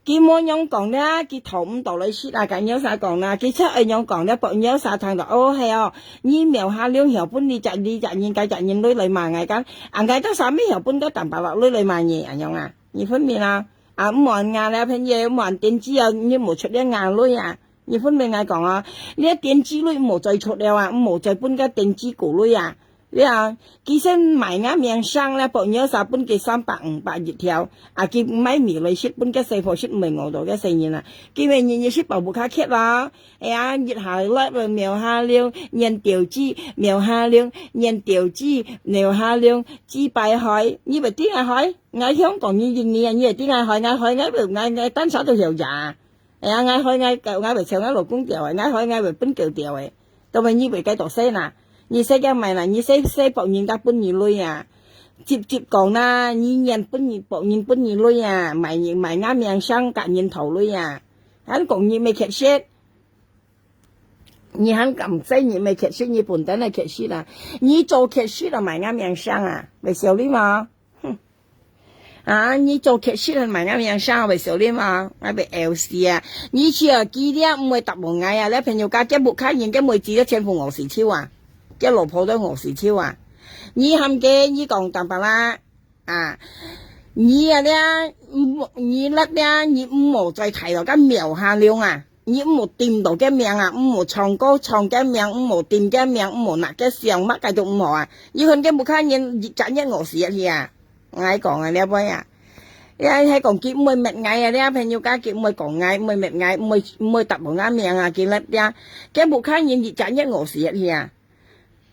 佢無樣講咧，佢討毋到來食啊，該有啥講啦，佢就愛樣講咧，บอก有啥聽到，哦，係哦，你苗下兩曉分你隻，你隻人，該隻人鐳來罵𠊎kan，啊，𠊎到啥物曉分該當巴拉鐳來罵你，恁樣啊？你分明啊？啊，毋好恁硬咧，朋友，毋好恁癲子啊，你無出這硬鐳啊。 你分明𠊎講啊，你个電子鐳毋好再出了啊，毋好再分个電子股鐳啊。對啊，佢先賣吾命生咧，薄尿沙分佢三百五百一條，啊，佢買米來食，分佢細婆食，毋會餓到佢細人啊。佢每日日食飽毋較缺咯。哎呀，一下落了苗下龍，年條子，苗下龍，年條子，苗下龍，幾百海，你會知啊海？ 𠊎香港人一年，你會知𠊎海，𠊎海，𠊎會，𠊎，𠊎單手都曉呀。哎呀，𠊎海，𠊎狗，𠊎會笑𠊎老公掉誒，𠊎海，𠊎會分狗掉誒。都係你會該度細啦，你細个買啦，你細細博人家分你鐳啊。直接講啦，你願分你，博人分你鐳啊，買，買吾命相隔人頭鐳啊。還講你毋係缺失，你還敢說你毋係缺失，你本身係缺失啦。你做缺失啦，買吾命相啊，會笑你嗎？ 啊，你做缺失還買吾命相會笑你嗎？𠊎會笑死啊！你去啊，佢這毋會答應𠊎啊！這朋友家，佢屋下人，佢妹子都全部餓死手啊！佢老婆都餓死手啊！你喊佢，你講淡白啦，啊，你啊這，你落這，你毋好再睇到該苗下龍啊！ 你毋好恬到該命啊，毋好唱歌唱該命，毋好恬該命，毋好拿該相，麼个都毋好啊！你看該屋下人一隻月餓死去啊！𠊎講啊，這位啊，這係講佢毋會滅𠊎啊，這朋友家佢毋會講𠊎，毋會滅𠊎，毋會，毋會答應𠊎命啊，佢這，該屋下人一隻月餓死去啊！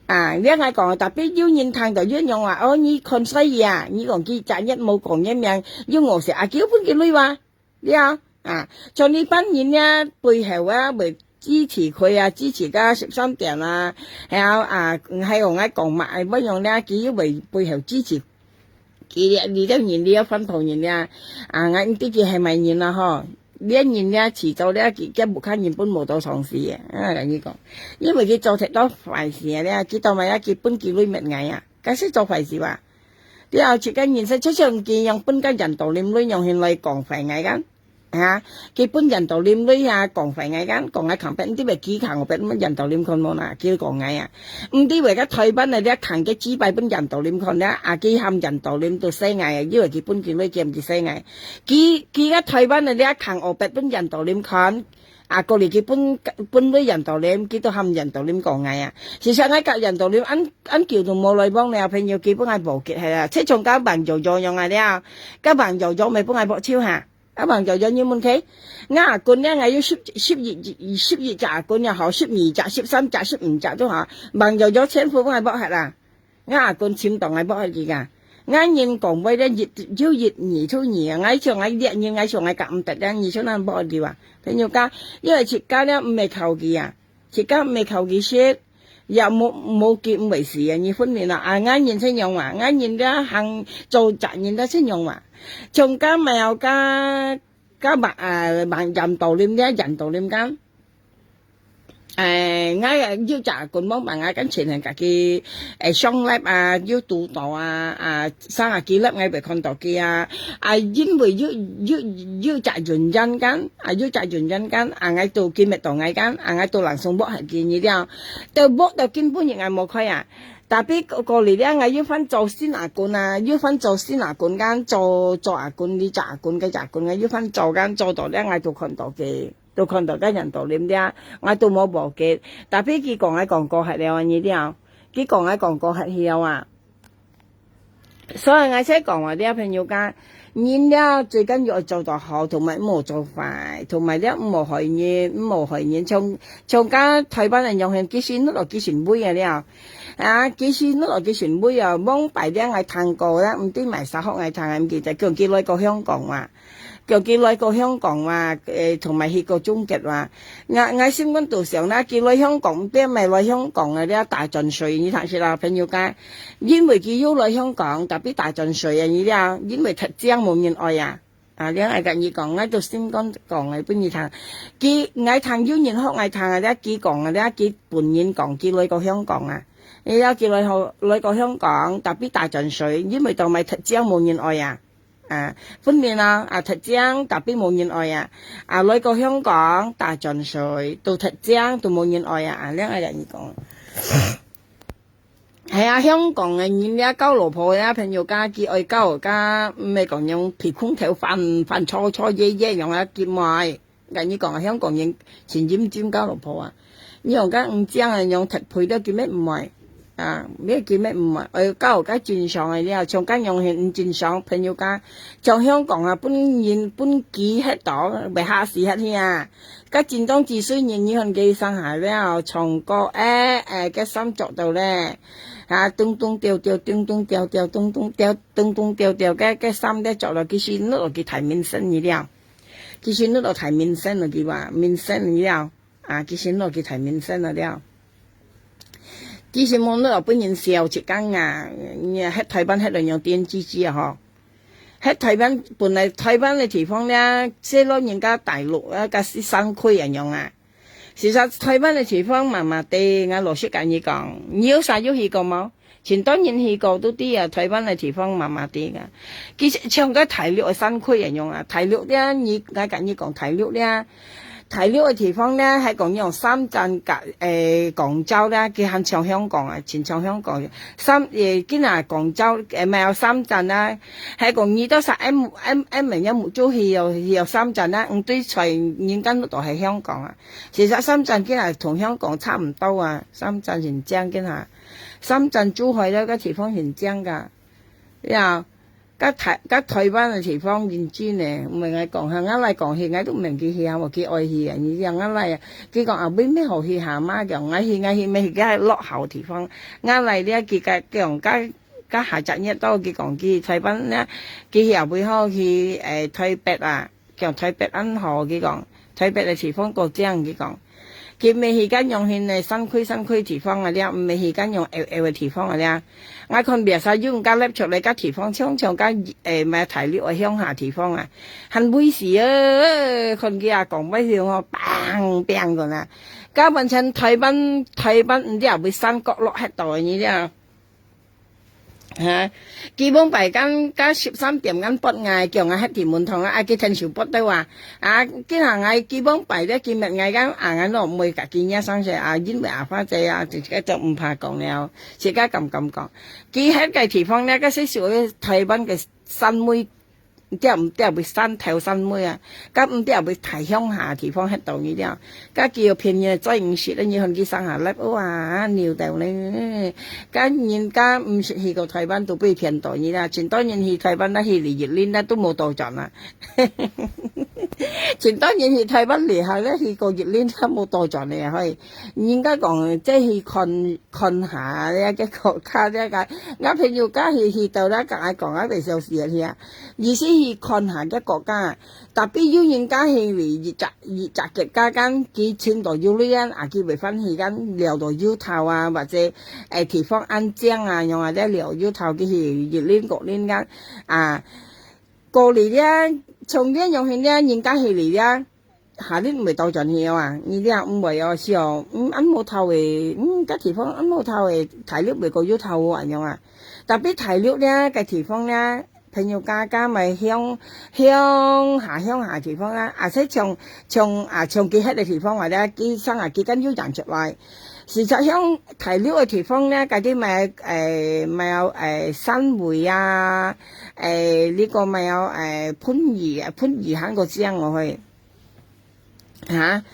啊，這𠊎講啊，tapi有人聽到有人話，哦，你看衰啊，你講佢一隻月無講該命，又餓死啊，佢又分佢鐳哇！ 了，啊，像你班人這背後啊，會支持佢啊，支持个十三點啊，還有啊，還有𠊎講嘛，愛仰般樣咧，佢又會背後支持。佢這，你這人，你這番頭人咧，啊，𠊎毋知佢係麼人啦吼。這人咧，遲早咧，佢，佢屋下人分無到上司个，啊，跟你講，因為佢做忒多壞事啊咧，佢到尾啊，佢分佢鐳滅𠊎啊，該係做壞事哇。 了，自家人生就像佢樣分个印度林鐳樣形來講壞𠊎kan。啊，佢分印度林鐳啊，講壞𠊎kan，講𠊎看別，毋知會幾看，𠊎別分印度林看無啦，佢講𠊎啊。毋知會个台灣啊，這看个幾擺分印度林看了，啊，佢喊印度林都死𠊎啊，因為佢分佢鐳，佢毋知死𠊎。佢，佢个台灣啊，這看𠊎別分印度林看， 啊，過來佢分，分鐳印度林，佢都喊印度林講𠊎啊。事實𠊎佮印度林恁，恁久都無來往了，朋友，佢分𠊎無結係啊。就像該黃柔柔樣啊了，該黃柔柔毋係分𠊎駁手哈。啊，黃柔柔你問佢，𠊎阿公了，𠊎有十，十一，十一隻阿公也好，十二隻、十三隻、十五隻都好，黃柔柔全部分𠊎駁忒啦。 𠊎阿公尋到𠊎駁忒佢啊。𠊎人講話咧，一就一，二就二啊。𠊎像𠊎這人，𠊎像𠊎講毋得咧，你像哪駁忒佢啊？朋友家，因為自家咧毋係靠佢啊，自家毋係靠佢食，也無，無佢毋會死啊，你分明啊。啊，𠊎人係仰啊，𠊎人咧行做責任咧係仰啊。像該苗家，該萬，啊，萬印度林咧，印度林間。 誒，𠊎有隻阿公，往往𠊎跟前人家己，誒，上粒啊，有堵到啊，啊，生啊，幾粒𠊎會看到佢啊。啊，因為有，有，有隻原因間，啊，有隻原因間，啊，𠊎都見得到𠊎間，啊，𠊎都langsung駁忒佢了。都駁到今晡日𠊎無開啊。Tapi過，過來了，𠊎又翻做新阿公啊，又翻做新阿公間，做，做阿公，這隻阿公，該隻阿公，𠊎又翻做間，做到了，𠊎都看到佢。 都看到該印度林了，𠊎都無無結。Tapi佢講𠊎講過忒了啊，你了。佢講𠊎講過忒了啊。所以𠊎才講話了，朋友家，人了最緊要愛做到好，同埋毋好做壞，同埋了毋好害人，毋好害人。像，像該台灣人樣形，其實落落其實尾啊了。啊，其實落落其實尾啊，往擺了𠊎聽過啦，毋知麼儕學𠊎聽，毋記得，叫佢來過香港啊。 叫佢來過香港哇，誒，同埋去過中國哇。𠊎，𠊎心肝肚想啦，佢來香港，毋知毋係來香港啊，這打轉水，你聽識啦，朋友家。因為佢有來香港，tapi打轉水啊，你了，因為忒靚無人愛啊。啊，這𠊎跟你講，𠊎都心肝講來分你聽。佢，𠊎聽有人學𠊎聽啊，這佢講啊，這佢本人講，佢來過香港啊。你了佢來學，來過香港，tapi打轉水，因為到尾忒靚無人愛啊。 啊，分明啊，啊，忒靚，tapi無人愛啊。啊，來過香港，打轉水，都忒靚，都無人愛啊。啊，這𠊎跟你講。係啊，香港个人了交老婆啊，朋友家，佢愛交，家，毋係講用鼻空頭翻，翻錯錯耶耶樣啊，佢毋愛。跟你講啊，香港人真認真交老婆啊。你用該毋靚啊，用忒肥了，佢乜毋愛。啊，乜佢乜毋愛，愛教个正常个了，像該樣係毋正常，朋友家，像香港啊，分人分佢歇到，袂嚇死遐去啊。該正當之歲人，你看佢生下了，唱歌，誒誒，該衫著到咧，啊，咚咚調調，咚咚調調，咚咚調，咚咚調調，該該衫咧著落，其實落落去大明星去了，其實落落大明星落去哇，明星去了，啊，其實落去大明星了了。 其實無你分人笑一工啊，你啊，歇台灣歇到樣癲雞雞啊吼。歇台灣，本來台灣个地方咧，細老人家大陸啊，甲是山區一樣啊。其實台灣个地方麻麻地，𠊎老實甲你講，你有啥有去過無？盡多人去過都知啊，台灣个地方麻麻地啊。其實像个大陸个山區一樣啊，大陸咧，你，𠊎甲你講，大陸咧， 大陸个地方咧，係講用深圳甲，誒，廣州咧，佢還像香港啊，盡像香港。深，誒，今啊廣州，誒，毋係有深圳啊，係講你到啥M，M，M也目珠去有，去有深圳啊，毋對在人間都係香港啊。其實深圳今啊同香港差毋多啊，深圳盡靚今啊，深圳珠海咧，該地方盡靚噶，呀。 甲台，甲台灣个地方認真呢，毋係𠊎講哈，𠊎來講去，𠊎都毋免去遐，無去愛去啊。你講𠊎來啊，佢講啊，尾尾好去下嘛，講𠊎去，𠊎去，乜去較落後地方。𠊎來了，佢甲講甲甲下隻月到，佢講去台灣呢，佢後尾好去，誒，台北啊，講台北恁好，佢講台北个地方過靚，佢講。 佢毋係去該樣形个山區山區地方啊了，毋係去該樣矮矮个地方啊了。𠊎看別儕有人家立出來个地方，像像該，誒，麼大陸个鄉下地方啊，還危險啊！看佢啊，講話時候吼，砰砰个啦。該完全台灣，台灣毋知啊，會山角落歇到个呢了。 哈，基本擺間，該十三點間發𠊎，叫𠊎歇佇門堂啦，啊，佢天手發到啊。啊，今下𠊎基本擺咧，今日𠊎間啊，𠊎老妹家己惹上去啊，因為阿花姐啊，自家就毋怕講了，自家敢敢講。佢歇个地方咧，該係屬於台灣个山尾， 毋知毋知會山頭山尾啊，甲毋知會大鄉下地方歇到你了。甲佢又便宜再毋識咧，你看佢上下粒，哇，牛豆咧。甲人家毋識去過台灣，都被騙到你啦。盡多人去台灣啦，去離越南啦，都無倒轉啦。盡多人去台灣旅行咧，去過越南啦，無倒轉咧，嘿。人家講，這去看 看下這个國家這个，𠊎朋友家去，去到那甲𠊎講，𠊎袂笑死啊！意思去看下个國家，tapi有人家去離一隻一隻國家間，佢尋到有鐳啊，啊佢袂歡喜間，撩到有頭啊，或者誒地方安靜啊，樣啊，這撩有頭，佢去越南、越南間啊，過離了，從這樣去了，人家去離了。 下日毋會倒轉去哦啊，你這毋會哦，是哦，嗯，恁無頭誒，嗯，該地方恁無頭誒，大陸袂過有頭哦，恁樣啊。tapi大陸呢，該地方呢，朋友家家買鄉鄉下鄉下地方啦，啊，且像像啊，像佢歇个地方啊，咧，佢上啊，佢敢有養出來。實際上，大陸个地方呢，該啲買誒買誒三圍啊，誒呢個買誒番禺啊，番禺還過靚哦嘿。 哈，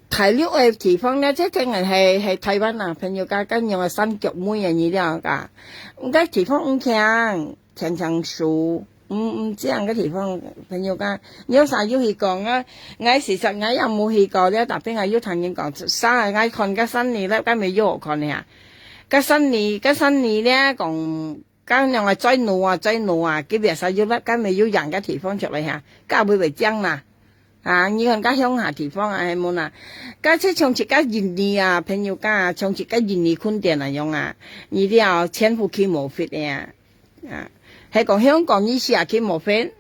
大陸个地方呢，這當然係係台灣啊，朋友家，該樣个山腳尾啊，你了解？該地方毋靚，青青樹，毋毋靚个地方，朋友家，你有啥有去講啊？𠊎事實𠊎也無去過了，tapi𠊎有聽人講，山啊，𠊎看个山呢，該該無有好看个啊。該山呢，該山呢咧講， 該樣个最老啊，最老啊，佢別儕有啦，該無有養个地方出來哈，該會會靚啦。啊，你看該鄉下地方啊，係無啦？該就像一個印尼啊，朋友家啊，像一個印尼坤典啊樣啊，你了全部去無fit个啊。啊，係講香港你試下去無fit。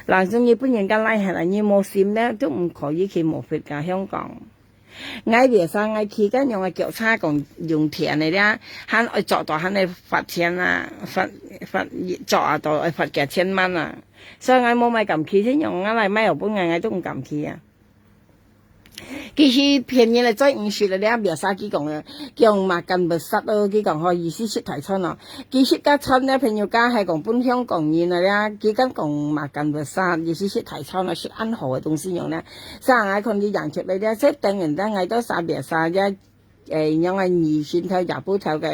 人中意分人家拉下來，你無心咧，都毋可以去無fit个香港。𠊎別儕，𠊎去該樣个腳車講用電个咧，還愛做到還愛罰錢啊，罰罰做啊到愛罰幾千萬啊。所以𠊎無買敢去，這樣𠊎來買學本，𠊎𠊎都毋敢去啊。 其實騙人个最毋識个，你也別儕佢講个，叫makan besar咯，佢講吼，意思食大餐咯。其實該餐咧，朋友家係講分香港人个咧，佢敢講makan besar，意思食大餐咯，食恁好个東西樣咧。所以𠊎看佢樣出來咧，這等人咧，𠊎都儕別儕咧，誒，仰个魚心頭、魚肚頭个，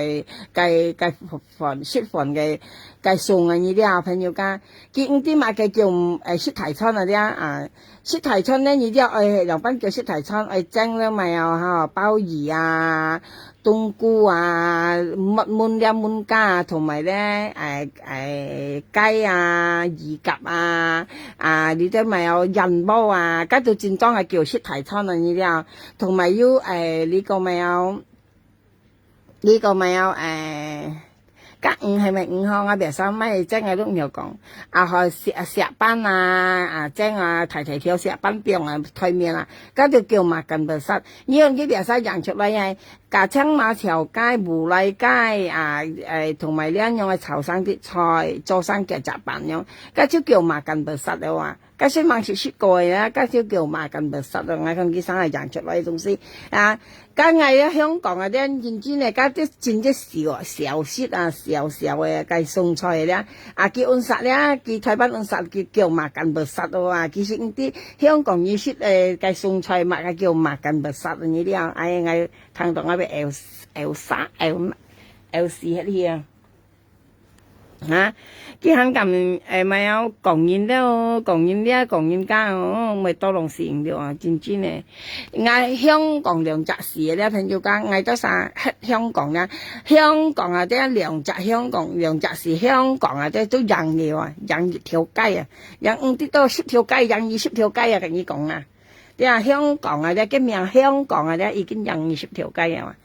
个，个飯，食飯个，个送个你了，朋友家。佢毋知麼个叫，誒，食大餐啊了啊。食大餐呢，你了，誒，老闆叫食大餐，誒，蒸了麼个哦，哈，鮑魚啊，冬菇啊，燜，燜了燜cá啊，同埋咧，誒，誒，雞啊，魚夾啊，啊，你這麼个哦，燕窩啊，該就真正係叫食大餐啊，你了。同埋有，誒，你講麼个哦， 你講麼个哦，誒，甲魚係毋係魚吼，𠊎別儕買蒸个都毋曉講。啊，好，石，石斑啊，啊，蒸啊，大大條石斑放啊，台面啊，該就叫makan besar。你用去別儕養出來个，家常麻條雞、烏來雞啊，誒，同埋這樣个炒生个菜，做生个雜飯樣，該就叫makan besar了啊。 該係吂食，食過个啊，該就叫makan besar咯。𠊎看佢生个養出來个東西啊，該𠊎个香港个咧，真正个，該這真正小，小食啊，小小个該送菜个咧，啊，佢溫室咧，佢台灣溫室，佢叫makan besar咯啊。其實毋知香港人食个該送菜嘛，該叫makan besar个了。哎，𠊎聽到𠊎要噭，噭煞，噭，噭死忒去啊！ 哈，佢還敢，誒，麼个哦，講人了，講人了，講人家哦，毋會多lòng死人了啊，真正个。𠊎香港兩隻字个了，朋友家，𠊎到啥，香港了，香港啊，這兩隻香港，兩隻字，香港啊，這都養了啊，養一條街啊，養，嗯，得到十條街，養二十條街啊，跟你講啊。對啊，香港啊，這个名香港啊，這已經養二十條街啊。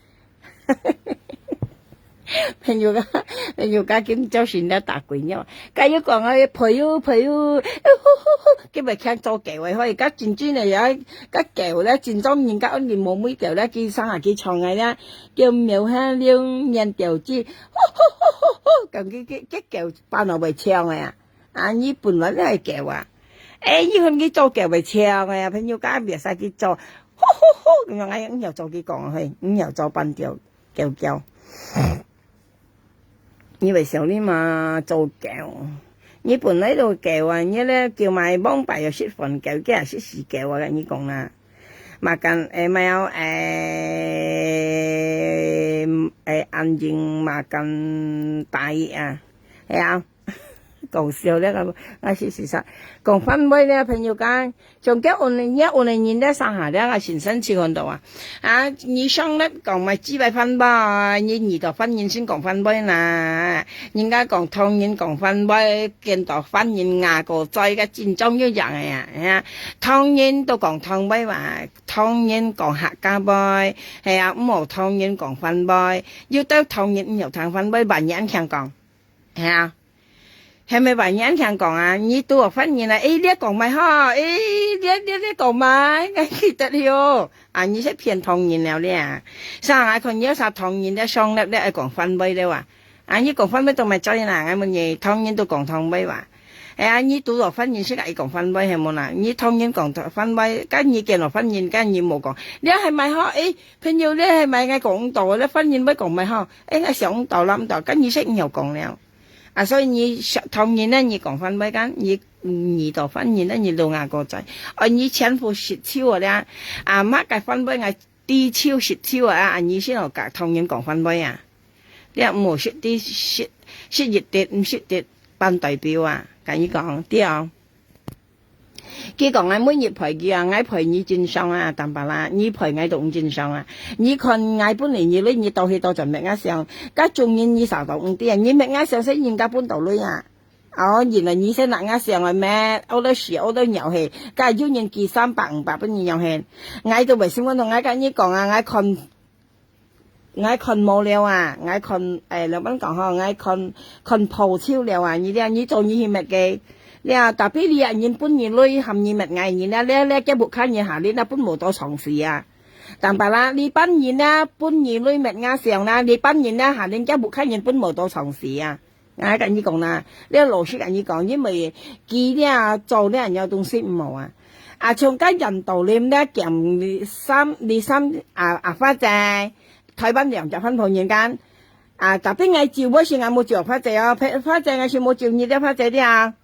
朋友家，朋友家今朝晨咧打鬼鳥，該又講啊，陪哦，陪哦，佢咪聽做狗个，所以該真正个也，該狗咧，真正人家屋裡無尾狗咧，佢生下佢唱个咧，叫貓下龍眼鳥子，吼吼吼吼吼，講佢，佢，佢狗扮到會唱个啊。 啊，你本來就係狗啊。誒，你看佢做狗會唱个啊，朋友家別使去做，吼吼吼，咁樣，哎，毋曉做佢講嘿，毋曉做扮調，狗狗。你會笑你嘛，做狗。你本來就狗啊，你咧叫埋往擺又食飯狗，佢也食死狗啊，跟你講啦。Makan，誒，mau，誒，誒，anjing makan tai啊，係啊。 講笑咧，𠊎，𠊎是，事實。講番話咧，朋友家，像該安尼，你安尼人咧，上下咧，𠊎先生試看到啊。啊，你上來講嘛，幾擺番話，你遇到番人先講番話啦。人家講唐人講番話，見到番人牙膏嘴，該真正有影个啊，係啊。唐人都講唐話嘛，唐人講客家話，係啊，毋好唐人講番話，有兜唐人毋曉聽番話，還人恁樣講，係啊。 係毋係話人聽講啊？你拄著番人啊，誒，你講麼个好？誒，你，你，你講麼个？𠊎記得了。啊，你係騙唐人了咧啊！啥，𠊎看你有啥唐人咧，上來咧，愛講番話了啊！啊，你講番話都毋會做啦，𠊎問你，唐人都講唐話哇？哎呀，你拄著番人識愛講番話係無啦？你唐人講番話，該你見著番人，該你無講，你係麼个好？誒，朋友，你係麼个？𠊎講毋到，你番人會講麼个好？誒，𠊎想毋到，諗毋到，該你識毋曉講了。 啊，所以你想，唐人呢，你講番話講，你，你遇著番人呢，你露牙膏嘴。哦，你全部食手啊了，啊，麼个番話𠊎知手食手啊，啊，你先好佮唐人講番話啊。你也毋好食知，食，食一滴，毋食滴，扮代表啊，佮你講，對哦。 佢講𠊎每日陪佢啊，𠊎陪你真爽啊，淡薄啦，你陪𠊎都毋真爽啊。你看𠊎分你二鐳，你到去到轉搣𠊎相，該種人你啥都毋知啊，你搣𠊎相係人家分到鐳啊。哦，原來你係拿𠊎相來搣，屙到屎屙到尿去，該有人寄三百五百分你樣去。𠊎都袂信，𠊎同𠊎佮你講啊，𠊎看 𠊎看無了啊，𠊎看，誒，老闆講吼，𠊎看，看破手了啊，你了，你做你去搣个，了，tapi你啊，人分你鐳，喊你搣𠊎，你了，了，了，叫屋下人下，你那分無到床時啊。Tambah啦，你班人啊，分你鐳搣𠊎相啦，你班人啊，下，你叫屋下人分無到床時啊。 𠊎佮你講啦，這老實佮你講，因為佢這做這樣東西毋好啊。啊，像該印度人咧，兼你三，你三，啊，啊，花姐，台灣兩隻番婆人間，啊，tapi𠊎招尾時𠊎無招花姐哦，花姐𠊎是無招你這花姐的啊。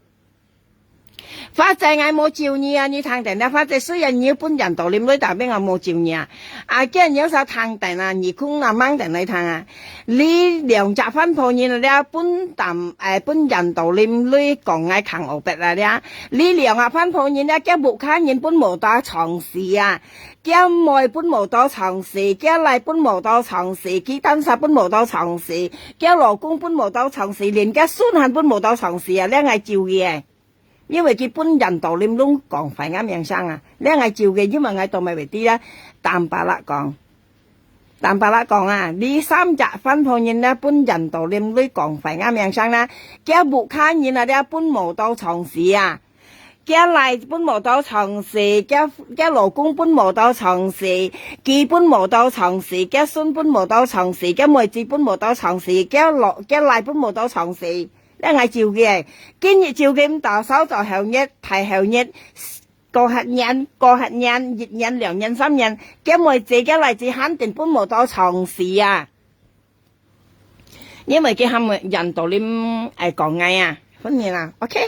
或者𠊎無咒你啊，你聽等啊，或者雖然你有分印度林鐳，tapi𠊎無咒你啊。啊，既然你有啥聽等啊，你空啊，吂等來聽啊。你兩隻番婆人啊，這分擔，誒，分印度林鐳講𠊎囥烏白啊，這。你兩隻番婆人啊，厥屋下人分無到床時啊，厥妹分無到床時，厥倈分無到床時，佢單儕分無到床時，厥老公分無到床時，連厥孫還分無到床時啊，這𠊎咒佢誒。 因為佢分印度林鐳講壞𠊎名聲啊。這𠊎咒佢，因為𠊎都毋會知啊。Tampalak講，Tampalak講啊，你三隻番婆人呢，分印度林鐳講壞𠊎名聲啦。厥屋下人啊，這分無到床時啊。厥倈分無到床時，厥，厥老公分無到床時，佢分無到床時，厥孫分無到床時，厥妹子分無到床時，厥老，厥倈分無到床時。 這𠊎咒佢誒，今日咒佢毋到，韶早後日、大後日，過下年、過下年，一年、兩年、三年，厥妹子、厥倈子肯定分無到床時啊。因為佢喊印度林，誒，講𠊎啊，分你啦，OK？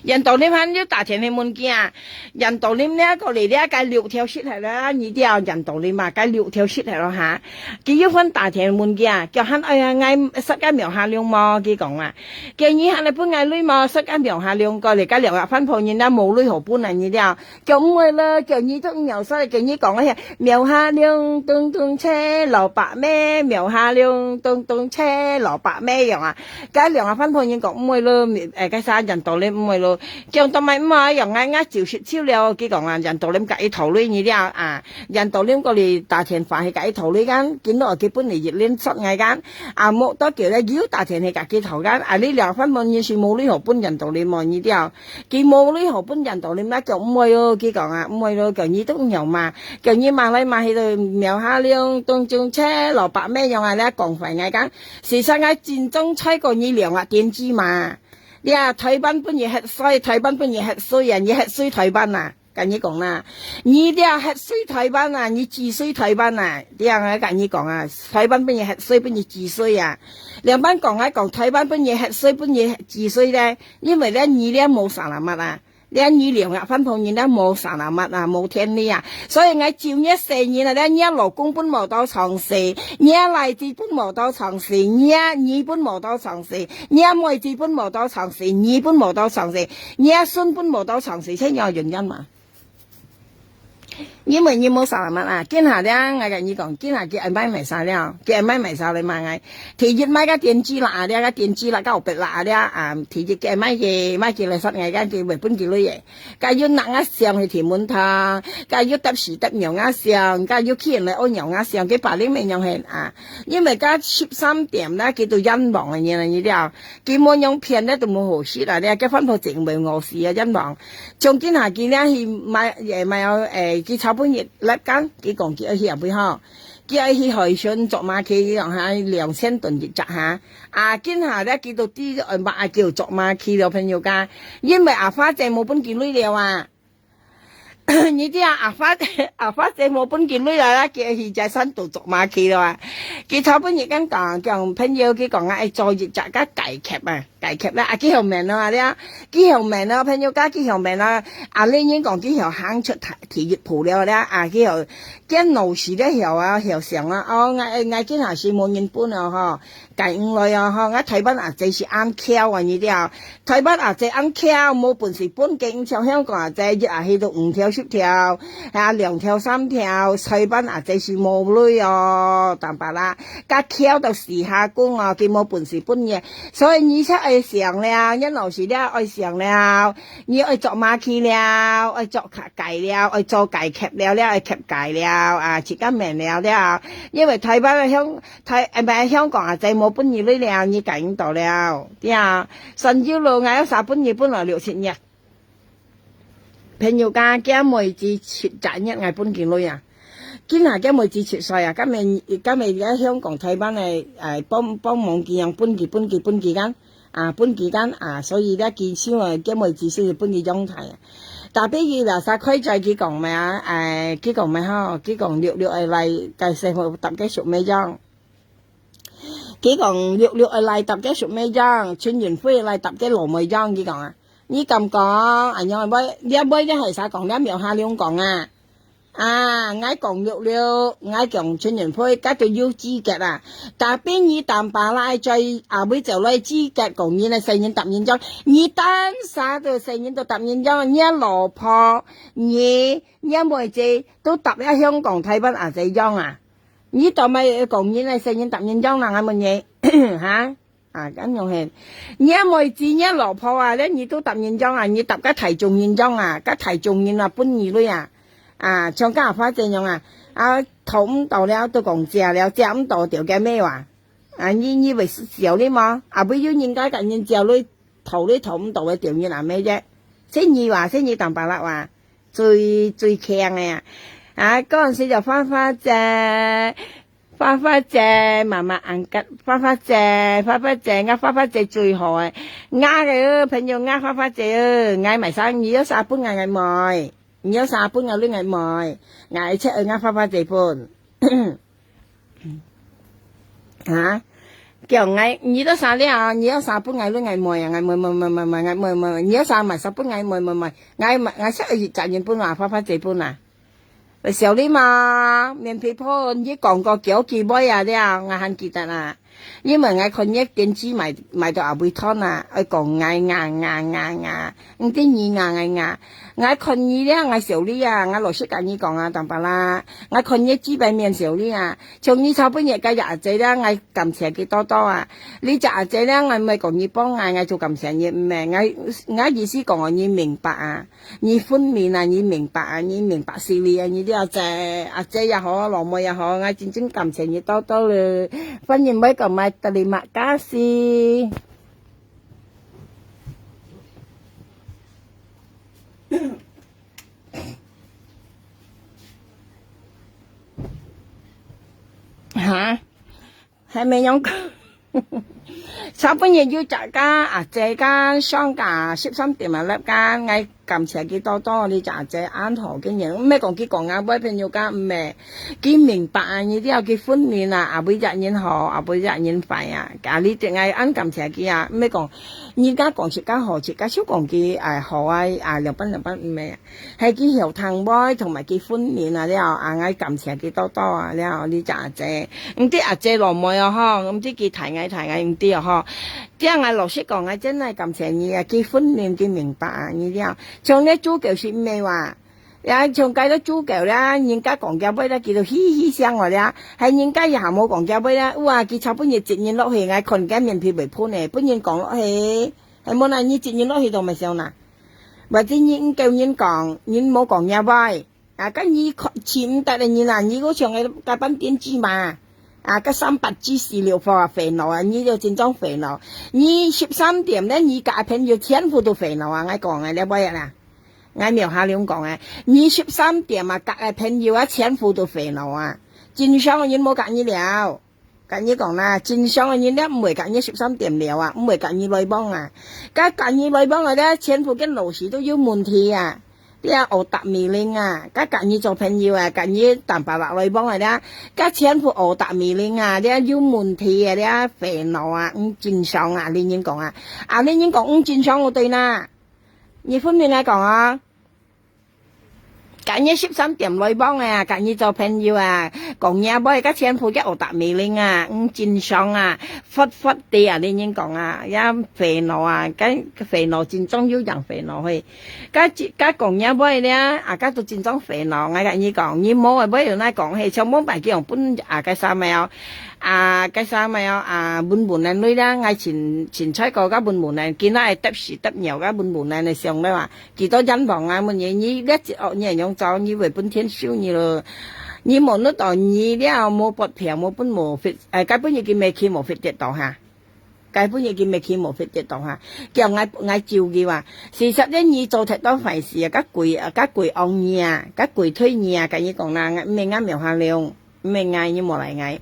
印度林還有打電話問佢啊，印度林呢，過來這該六條息忒了，你知啊，印度林啊，該六條息忒了哈。 佢有番打電問佢啊，叫喊，哎呀，𠊎識个苗下龍無？佢講啊，叫你喊來分𠊎鐳無？識个苗下龍過來，該兩个番婆人啊，無鐳好分啊，你了。叫毋會了，叫你都毋曉說，叫你講啊，苗下龍咚咚車，老伯咩，苗下龍咚咚車，老伯咩樣啊。該兩个番婆人講毋會了，誒，該啥印度林毋會了，叫到尾毋好樣，𠊎，𠊎就識手了，佢講啊，印度林佮佢討鐳你了啊。 印度林過來打電話去佮佢討鐳間，見到佢分你一輪出來間，啊，無多久咧，又打電話去佮佢討間，啊，你兩番問你是無鐳好分印度林無？你了，佢無鐳好分印度林，那叫毋會哦，佢講啊，毋會咯，叫你都毋曉嘛，叫你罵來罵去都苗下龍、東中車、老伯咩樣啊，你講壞𠊎間，事實𠊎真正吹過你兩个電子嘛，你啊，台灣分你核水，台灣分你核水啊，你核水台灣啊。 佮你講啦，你這核水台灣啊，你治水台灣啊，這樣啊，佮你講啊，台灣分你核水，分你治水啊。兩班講啊講，台灣分你核水，分你治水咧，因為咧，你咧無salamat啊，咧你兩个番婆人咧無salamat啊，無天理啊。所以𠊎咒你細人啊，咧你老公分無到床時，你倈子分無到床時，你，你分無到床時，你妹子分無到床時，你分無到床時，你孫分無到床時，這樣有原因嘛？ 因為你無salamat啊，今下咧，𠊎佮你講，今下佢愛買麼儕了，佢愛買麼儕來罵𠊎。第一買个電子啦，啊，這个電子啦，較白啦，啊，這啊，第一佢愛買个，買个來殺𠊎，該佢會分佢鐳个。該又拿𠊎相去天文堂，該又搭屎搭尿𠊎相，該又去人來屙尿𠊎相，佢把你咩樣係啊？因為該十三點啦，佢都冤枉个人啊，你了，佢無樣騙咧，都無好食啦，這个番婆真會餓死啊，冤枉。 從今下佢咧去買，誒，買，誒，佢炒飯一粒間，佢講佢愛去後背吼，佢愛去海巡捉螞蟻，佢講哈，兩千噸一隻哈。啊，今下咧，佢都知，呃，買，啊，叫捉螞蟻了，朋友家，因為阿花姐無分佢鐳了啊。你知啊，阿花，阿花姐無分佢鐳了啦，佢愛去在山肚捉螞蟻了啊。佢炒飯一間講，講朋友，佢講啊，愛做一隻个雞腳啊。 雞腳啦，啊，佢曉面咯，啊，這，佢曉面咯，朋友家佢曉面咯，啊，你人講佢曉行出第，第一步了，這，啊，佢曉，見老師咧曉啊，曉想啊，哦，𠊎，𠊎今下是無人分哦，吼，該毋來哦，吼，𠊎台灣阿姐是恁巧啊，你知啊，台灣阿姐恁巧，無本事分，佢毋像香港阿姐，一下去都五條、十條，啊，兩條、三條，台灣阿姐是無鐳哦，當白啦，該巧到死下工哦，佢無本事分你。 所以你才愛想了，你老師了愛想了，你愛捉螞蟻了，愛捉雞了，愛做雞腳了，了愛夾雞了，啊，自家面了了。因為台灣个香，台，呃，毋係香港啊，再無分你鐳了，你感應到了，對啊。算有咯，𠊎有啥分你分了六七日。 朋友家，佢妹子七隻月，𠊎分佢鐳啊。今下佢妹子七歲啊，今日，今日在香港、台灣个，誒，幫，幫忙佢樣分佢，分佢，分佢間，啊，分佢間，啊，所以咧，佢想啊，佢妹子先分佢養大啊。Tapi佢啦，啥開嘴佢講咩啊？誒，佢講咩吼？佢講六六愛來，該細妹搭佢熟妹樣。佢講六六愛來搭佢熟妹樣，陳雲輝來搭佢老妹樣，佢講啊。你敢講？恁樣會，這會這係啥講？這廟下龍講啊？啊，𠊎講六六，𠊎講陳雲輝，該都有資格啊。Tapi你tambah lagi，阿偉走來資格講你个細人搭人樣，你單儕都細人都搭人樣，你老婆，你，你妹仔都搭了香港、台灣阿姐樣啊？你做麼个講你个細人搭人樣啦？𠊎問你，哈？ 啊，恁樣係，若妹子、若老婆啊，連你都搭人樣啊，你搭个大眾人樣啊，个大眾人啊，分你鐳啊，啊，像个阿花姐樣啊，啊，討毋到了都講借了，借毋到就个咩話，啊，你你會笑你無？啊，會有人家个人借鐳，討鐳討毋到个就人啊咩啫，係你話，係你當巴拉話，最最強个啊，啊，嗰陣時就花花姐。 花花姐，媽媽恁个，花花姐，花花姐，𠊎花花姐最好个。𠊎个朋友，𠊎花花姐，𠊎買衫，你有啥分𠊎，𠊎買，你有啥分𠊎，𠊎買，𠊎一切𠊎花花姐分。啊？叫𠊎，你都啥了，你有啥分𠊎，𠊎買啊，𠊎買買買買買，𠊎買買，你有啥買啥分𠊎，買買買，𠊎買，𠊎識一隻人分啊，花花姐分啊。 會笑你嘛，面皮薄，你講過幾多句話啊了，𠊎還記得啊。因為𠊎看你電視買，買到阿尾斷啊，愛講𠊎，𠊎，𠊎，𠊎，𠊎，毋知你𠊎，𠊎，𠊎。𠊎看你了，𠊎笑你啊，𠊎老實甲你講啊，當巴拉，𠊎看你幾擺面笑你啊，像你昨晡日个阿姐了，𠊎感謝佢多多啊。你隻阿姐了，𠊎毋係講你幫𠊎，𠊎就感謝你，毋係，𠊎，𠊎意思講哦，你明白啊。 你分明啊，你明白啊，你明白事理啊，你了解，阿姐也好，老妹也好，𠊎真正感謝你多多了。歡迎每個買terima kasih。哈？ 還沒用。昨晡日有隻个阿姐个上架十三點啊，粒个，𠊎感謝佢多多，你隻阿姐恁好个人，毋係講佢講啊，我朋友家毋係，佢明白啊，你了佢分明啊，阿尾隻人好，阿尾隻人壞啊，啊，你正愛恁感謝佢啊，毋係講，人家講自家好，自家就講佢，哎，好啊，啊，兩班兩班毋係啊。 係佢曉聽話，同埋佢分明啊了，啊，𠊎感謝佢多多啊了，你隻阿姐。毋知阿姐老妹哦吼，毋知佢大𠊎大𠊎毋知哦吼。這𠊎老實講，𠊎真係感謝你啊，佢分明佢明白啊，你了。像你豬狗係毋係哇？也像該个豬狗啦，人家講佢話啦，佢都嘻嘻聲哦了，係人家也無講佢話啦，哇，佢昨晡日接人落去，𠊎看佢面皮會噴呢，分人講落去，係無啦，你接人落去都毋想啦。 或者你毋夠人講，人無講若話，啊，該你看，尋毋得个人啊，你个像个該班電子嘛，啊，該三八G四六four啊，煩惱啊，你就真正煩惱。你十三點呢，你个朋友全部都煩惱啊，𠊎講个，了解啦。𠊎廟下龍講个，你十三點啊，个朋友啊，全部都煩惱啊，真正个人無甲你了。 甲你講啦，正常个人咧，毋會甲你十三點了啊，毋會甲你來往啊。甲甲你來往个咧，全部个腦屎都有問題啊。你啊，otak miring啊，甲甲你做朋友啊，甲你淡薄仔來往个咧，甲全部otak miring啊，你啊有問題个咧，煩惱啊，毋正常啊，你人講啊。啊，你人講毋正常，毋對啦。你分明來講啊。 甲你十三點來往啊，甲你做朋友啊，講若話，甲全部个otak miring啊，毋正常啊，發發地啊，你人講啊，也煩惱啊，該煩惱真正有樣煩惱嘿。甲甲講若話咧，啊，甲都真正煩惱，𠊎甲你講，你無个話有哪講嘿，像無擺佢用分啊，該啥物哦，啊，該啥物哦，啊，文文人類啦，𠊎凊凊採過甲文文人，今仔日得屎得尿甲文文人个相了啊。 佢都冤枉啊，問你，你這一惡你會仰做，你會分天收你咯。你無弄到你了，無發票，無分無fit，哎，該本日佢未去無fit跌倒哈。該本日佢未去無fit跌倒哈。叫𠊎，𠊎救佢啊。事實咧，你做忒多壞事啊，該鬼啊，該鬼戇你啊，該鬼推你啊，甲你講啦，𠊎毋係𠊎廟下龍，毋係𠊎，你莫來𠊎。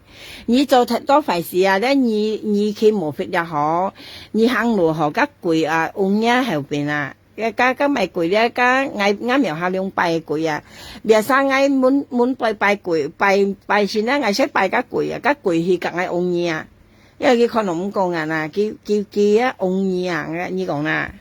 你做忒多壞事啊，咧你，你去無fit也好，你行路好，該鬼啊，戇你後邊啊。 个个个賣鬼咧，个𠊎𠊎廟下龍拜鬼啊。Biasa𠊎門門拜拜鬼，拜拜神啊，𠊎先拜个鬼啊，个鬼去甲𠊎戇你啊。因為佢可能毋講啊啦，佢佢佢啊戇你啊，你講啦。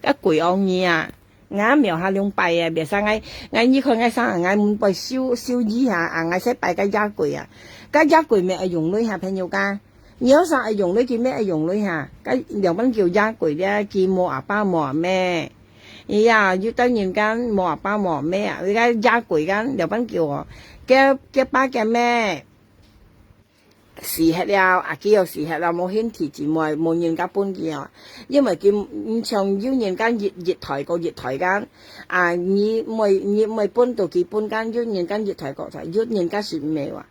啊，貴哦你啊！𠊎也廟下兩擺啊，別儕𠊎，𠊎你看𠊎生啊，𠊎門背收，收一下啊，𠊎先拜个野鬼啊。个野鬼乜愛用鐳下，朋友家。你有啥愛用鐳，佢乜愛用鐳下。个兩班叫野鬼咧，佢無阿爸無阿姆。哎呀，有兜人講無阿爸無阿姆啊，你个野鬼講兩班叫哦，佢，佢爸佢姆 死忒了，阿佢又死忒了，無兄弟姊妹，無人家分佢哦。因為佢毋像有人家一，一代過一代間，啊，你毋會，你毋會分到佢分間，有人家一代過一代，有人家是毋係哇。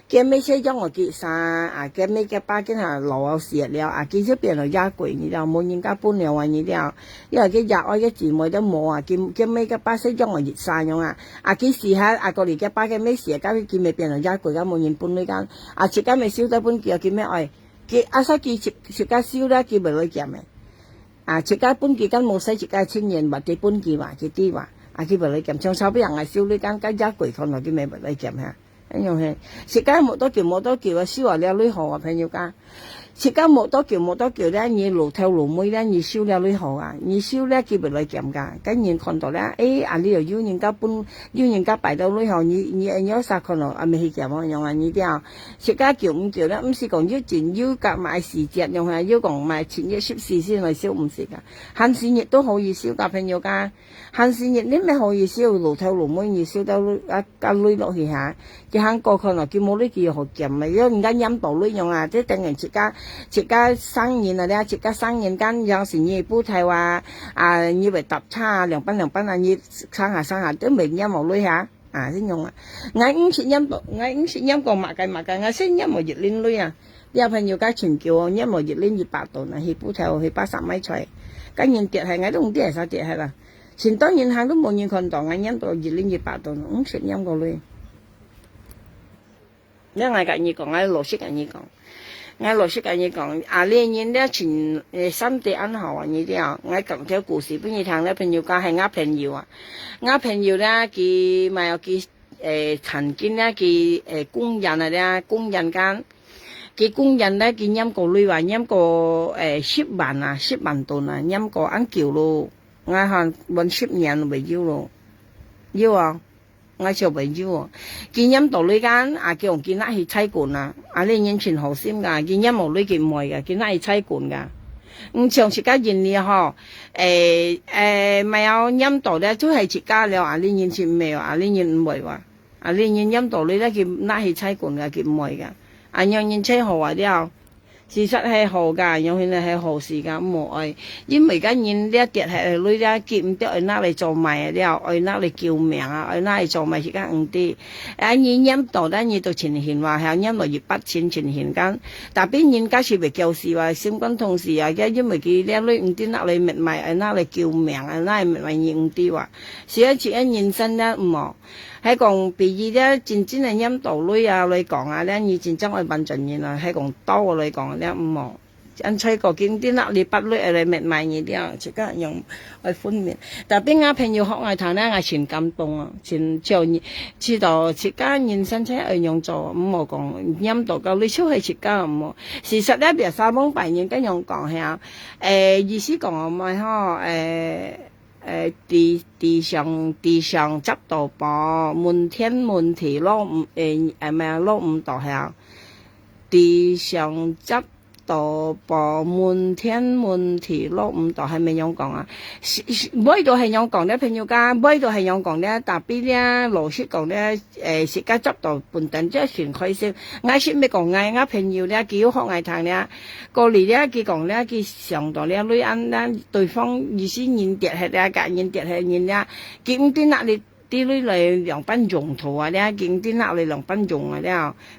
佢姆先養哦佢生，啊，佢姆佢爸佢下老死忒了，啊，佢就變到野鬼你了，無人家分了啊你了。因為佢爺哀个姊妹都無啊，佢，佢姆佢爸先養哦一生樣啊。 啊，佢死下，啊，過來佢爸佢姆死下，佢，佢乜變到野鬼，佢無人分鐳間。啊，自家乜收到分佢，佢乜愛，佢，啊，所以佢自，自家收了，佢袂來撿个。啊，自家分佢間無使自家親人，或者分佢嘛，佢知嘛。啊，佢袂來撿，像差不多人收鐳間，个野鬼看到佢乜袂來撿哈。恁樣嘿，自家無多久，無多久啊，收啊了鐳好啊，朋友家。 自家無多久，無多久咧，你老頭老尾咧，你收了鐳好啊，你收了佢會來撿个。該人看到咧，誒，啊，你又有人家分，有人家拜到鐳好，你，你，你有啥看到，啊，咪去撿哦，樣啊，你了。自家久毋久咧，毋使講有錢有甲買時節樣啊，有講買七月十四先來收，毋使个。寒食日都好意思，交朋友家。 還是你，你乜好意思，老頭老尾你收到鐳，啊，甲鐳落去哈，佢還過看咯，佢無鐳佢又好撿嘛，因為人家拈到鐳樣啊，這等於自家，自家生人啊，這自家生人間，有時你步頭啊，啊，你會搭車啊，兩班兩班啊，你上下上下都袂拈無鐳哈，啊，這樣啊。𠊎毋識拈到，𠊎毋識拈過麼个麼个，𠊎識拈無一輪鐳啊。這朋友家全球哦，拈無一輪一百多啊，去步頭，去巴沙買菜，該人跌下，𠊎都毋知係啥跌下啦。 盡多人行都無人看到，𠊎拈到一輪一百多，毋識拈過鐳。這𠊎甲你講，𠊎老實甲你講，𠊎老實甲你講，啊，這人咧盡，誒，心地恁好啊，你知啊，𠊎講條故事分你聽咧，朋友家係𠊎朋友啊，𠊎朋友咧，佢買有佢，誒，曾經咧，佢，誒，工人啊咧，工人間，佢工人咧，佢拈過鐳啊，拈過，誒，十萬啊，十萬多啊，拈過恁久咯。 𠊎還滿十年都未有咯。有啊，𠊎就未有哦。佢拈到鐳間，啊，佢講佢拿去差館啊，啊，這人盡好心个，佢拈無鐳佢毋會个，佢拿去差館个。毋像自家印尼吼，誒，誒，無有拈到咧，就係自家了，啊，這人盡毋會哦，啊，這人毋會哇。 啊，你人拈到鐳咧，佢拿去差館个，佢毋會个。啊，恁樣人才好啊了。事實係好个，樣形係好事个，毋好愛。因為个人咧跌下个鐳咧，佢毋知愛拿來做麼个了，愛拿來救命啊，愛拿來做麼个，自家毋知。啊，你拈到咧，你都盡興哇，還拈到一百千盡興間。Tapi人家是會叫死哇，心肝痛死啊！佢因為佢咧鐳毋知拿來滅賣，愛拿來救命，愛拿來滅賣，你毋知哇。所以自家人生咧，毋好。 係講比喻咧，真正个拈到鐳啊來講啊，咧你真正愛萬全人啊，係講道來講咧，毋好。恁衰過緊啲拿你八鐳來滅賣你了，自家樣愛分辨。Tapi𠊎朋友學𠊎聽咧，𠊎盡感動啊，盡就你知道自家人生才愛樣做，毋好講拈到个鐳就係自家毋好。事實咧，別儕往擺人个樣講係啊，誒，意思講毋係吼，誒， 誒，地，地上，地上接到寶，滿天滿地落毋，誒，誒，毋係，落毋到係啊。地上接到寶，滿天滿地落毋到，係毋係樣講啊？是，是，尾都係樣講咧，朋友家，尾都係樣講咧，tapi咧，老實講咧，誒，自家接到本等就盡開心。𠊎係毋係講𠊎，𠊎朋友咧，佢有學𠊎聽咧， 過來咧，佢講咧，佢想到咧，鐳恁，恁對方意思人跌忒咧，甲人跌忒人咧，佢毋知拿你，你鐳來兩般用途啊咧，佢毋知拿來兩般用啊咧，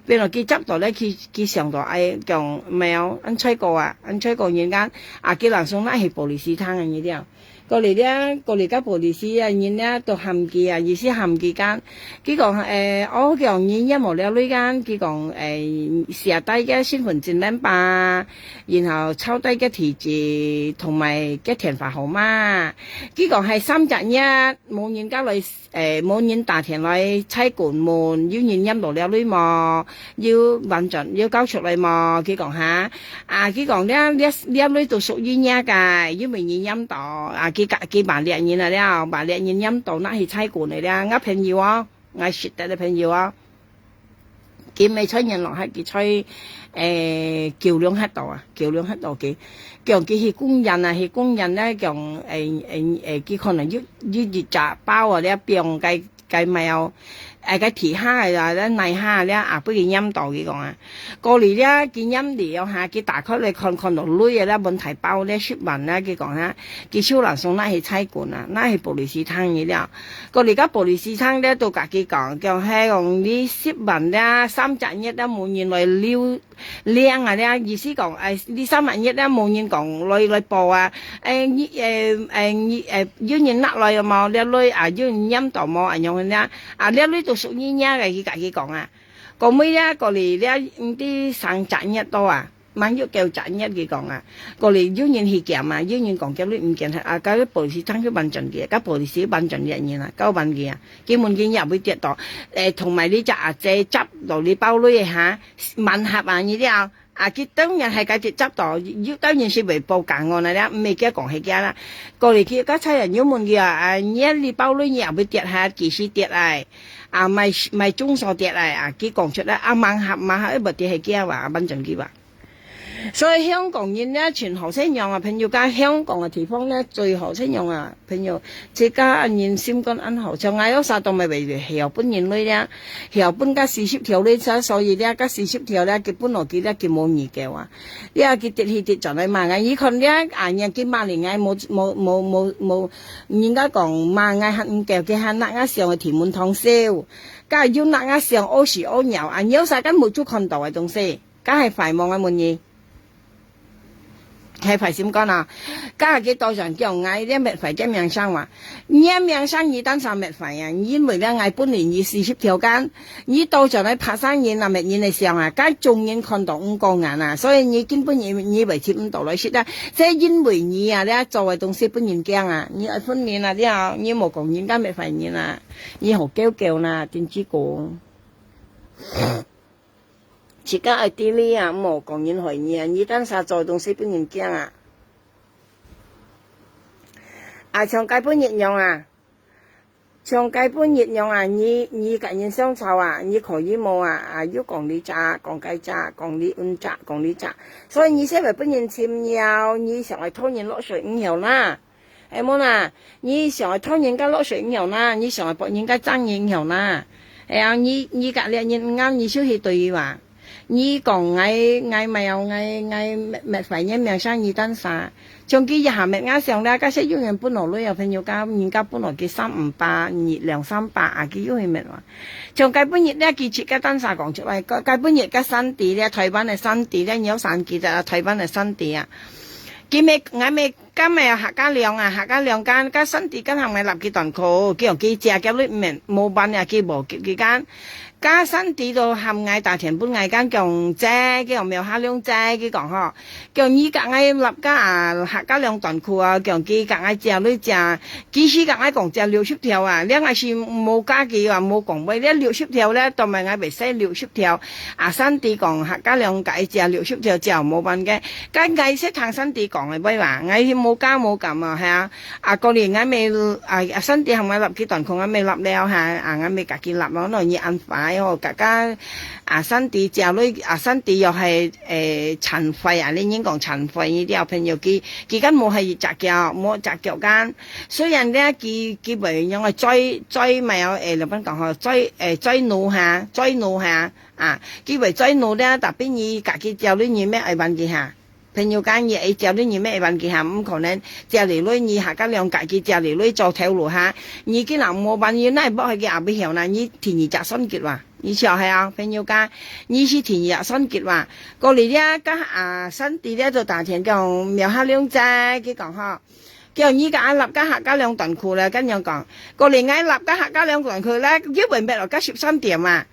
變到佢接到咧，佢，佢想到，哎，講，無，恁衰過啊，恁衰過人家，啊，佢人想拿去police聽啊，你了。 過來咧，過來个police啊，人咧都喊佢啊，意思喊佢講，佢講，誒，哦，佢講你也無了鐳間，佢講，誒，寫低个身份證明吧，然後抄低个地址同埋个電話號碼。佢講係三隻月，無人家來，誒，無人打電來差館問，有人拈到了鐳無？有完全有交出來無？佢講哈，啊，佢講這，這，這鐳都屬於你个，因為你拈到，啊，佢家，佢罵掠人啊了，罵掠人拈刀拿去菜館个了。𠊎朋友哦，𠊎識得个朋友哦，佢毋係在元朗，係佢在，誒，九龍該度啊，九龍該度个。講佢去公園啊，去公園咧，講，誒，誒，誒，佢可能有，有一隻包啊，了放該，該貓，誒，該地下个啊，了泥下了，啊，分佢拈到，佢講啊。 過來了，佢拈了哈，佢打開來看，看到鐳个了，滿大包了，十萬了，佢講哈，佢手浪送拿去差館啊，拿去police廳去了。過來个police廳了，都甲佢講，講，嘿，講你十萬了，三隻月了，無人來領，領啊了，意思講，哎，你三隻月了，無人講來，來報啊，哎，你，哎，哎，你，哎，有人拿來無？了鐳啊，有人拈到無？恁樣了，啊，了鐳都屬於你个，佢甲佢講啊。 講尾了，過來了，毋知三隻月到啊，滿有九隻月佢講啊，過來有人去檢啊，有人講檢你毋見忒啊，甲police廳去辦轉去，甲police辦轉去人啊，交辦佢啊，佢問佢也會跌到，誒，同埋你隻阿姐接到你包鐳个哈，盲盒啊，你了，啊，佢當然係該接接到，有當然是袂報警哦，那了，毋係佢講係佢啦，過來佢甲差人又問佢啊，啊，你你包鐳你也會跌下，幾時跌啊？啊，買，買中數跌啊，啊，佢講出來，啊，盲盒，盲盒，一無跌係佢啊，啊，反正佢話。所以香港人呢，全好生樣啊，朋友家香港个地方呢，最好生樣啊，朋友，自家人心肝恁好，像𠊎有啥都毋會曉分人類呢，曉分个四十條類車，所以呢，个四十條呢，佢本來佢呢，佢無研究啊。 呀，佢跌去跌轉來罵𠊎，你看了，啊，人佢罵你，𠊎無，無，無，無，無，人家講罵𠊎還毋夠，佢還拿𠊎上个地門堂燒，甲又拿𠊎上屙屎屙尿，啊，你有啥敢目珠看到个東西？甲係壞無？𠊎問你，係壞心肝啊！甲佢到場叫𠊎，你滅壞个名聲話，你个名聲你單儕滅壞啊！因為了，𠊎分你，你四十條間， 你到場來拍生人啊，滅人个相啊，該眾人看到毋過眼啊，所以你根本你，你會尋毋到來食啊。這因為你啊，你做个東西分人驚啊，你愛分人啊，你啊，你無講人家滅壞人啊，你好狗狗啦，真正講。自家愛知你啊，莫講人害你啊，你單儕做个東西分人驚啊。啊，像該本一樣啊， 像該本一樣啊，你，你甲人相吵啊，你可以無啊？啊，又講你隻，講該隻，講你恩隻，講你隻。所以你先會分人尋了，你想愛拖人落水毋曉啦，係無啦？你想愛拖人家落水毋曉啦？你想愛博人家爭人毋曉啦？係啊，你，你甲這人毋啱，你就去對話。 你講𠊎，𠊎無，𠊎，𠊎滅，滅壞人名聲你單儕。像佢一下滅𠊎相了，該些有人分落來啊，朋友家，人家分落佢三五百，二，兩三百啊，佢又去滅啊。像該本日了，佢自家單儕講出來，該，該本日个山地了，台灣个山地了，你有山地的啊，台灣个山地啊。佢乜，𠊎乜 該乜客家娘啊，客家娘間，該山地間行𠊎立佢斷褲，佢講佢借佢鐳毋免，無辦啊，佢無佢佢間。該山地都喊𠊎打電分𠊎間，講姐，佢講苗下良姐，佢講吼，講你甲𠊎立該啊，客家娘斷褲啊，講佢甲𠊎借鐳借，其實甲𠊎講借六十條啊，了𠊎是無加佢啊，無講話，了六十條了，當然𠊎袂使六十條。 啊，山地講客家娘个借六十條借無辦个，該𠊎識聽山地講个話嘛，𠊎無加無減啊，係啊。啊，過年𠊎乜，啊，啊，山地喊𠊎立佢斷褲，𠊎乜立了哈，啊，𠊎乜家己立咯，喏，你恁壞哦，家家，啊，山地借鐳，啊，山地又係，誒，殘廢啊，你人講殘廢，你條朋友佢，佢間無係一隻腳，無一隻腳間，雖然呢，佢，佢會用个最，最咩哦，誒，老闆講吼，最，誒，最怒哈，最怒哈。 啊，佢會再努力，tapi你家己照你你乜愛還佢哈。朋友間你愛照你你乜愛還佢哈，毋可能照你來你下个兩家己照你來做頭路哈。你既然無還，你哪會佢也毋曉啦？你第二隻算計哇？你笑係啊，朋友間，你是第二隻算計哇？過來了，甲啊，山地了就打電講，苗下兩隻，佢講吼， 叫你甲𠊎立甲下个兩短褲了，恁樣講。過來𠊎立甲下个兩短褲了，又會滅落甲十三點啊。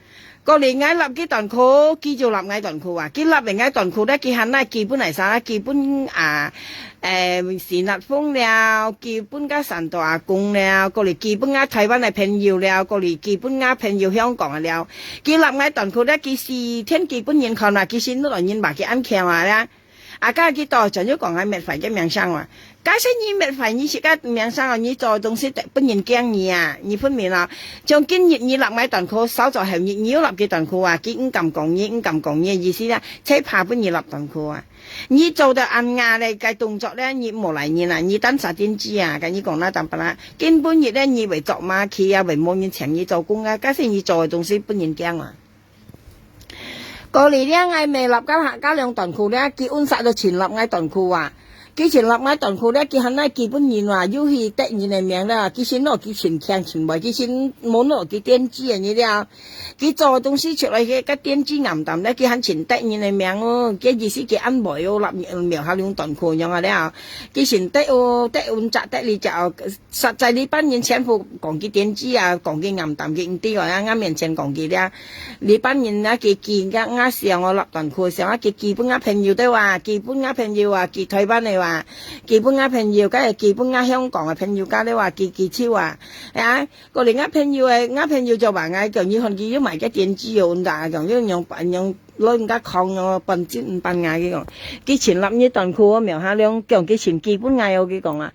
過來𠊎立佢短褲，佢就立𠊎短褲啊。佢立了𠊎短褲了，佢還來基本來啥？基本啊，誒，是立風了，基本甲山東阿公了，過來基本啊台灣个朋友了，過來基本啊朋友香港个了。佢立𠊎短褲了，佢是天基本人看啊，佢是老人把佢安全啊了。啊，該佢到，全部講𠊎搣壞个名聲啊。假使你搣壞你自家名聲哦，你做个東西得分人驚你啊，你分明哦。從今日你納𠊎短褲，掃走後日你又納佢短褲啊，佢毋敢講你，毋敢講你个意思啦，才怕分你納短褲啊。你做到恁樣个動作咧，你無賴人啊，你單儕電視啊，跟你講啦，淡薄啦，今晡日咧你會做馬去啊，會無人請你做工啊，假使你做个東西分人驚啊。 過來了，𠊎乜納該客家娘短褲了，佢溫室都盡納𠊎短褲啊。佢盡納𠊎短褲了，佢還來佢本人啊，又去得人个名了，佢先拿佢盡強盡壞，佢先無拿佢電視个你了。佢做東西出來，佢个電視暗淡了，佢還盡得人个名哦。佢意思佢恁壞哦，納苗下娘短褲樣啊了。佢盡得哦，得溫室得你隻哦，實在這班人全部講佢電視啊，講佢暗淡，佢毋知哦，啊，𠊎面前講佢了。 這班人啊，佢寄𠊎，𠊎想哦，落斷褲想啊，佢寄分𠊎朋友兜啊，寄分𠊎朋友啊，寄台灣个啊，寄分𠊎朋友，該寄分𠊎香港个朋友家了啊，寄寄手啊。啊，過來𠊎朋友个，𠊎朋友就話𠊎，叫你看佢有買个電視哦，毋知啊，講你用用用，老人家扛用半斤半兩，佢講，佢盡納你短褲哦，苗下娘，講佢盡寄分𠊎哦，佢講啊，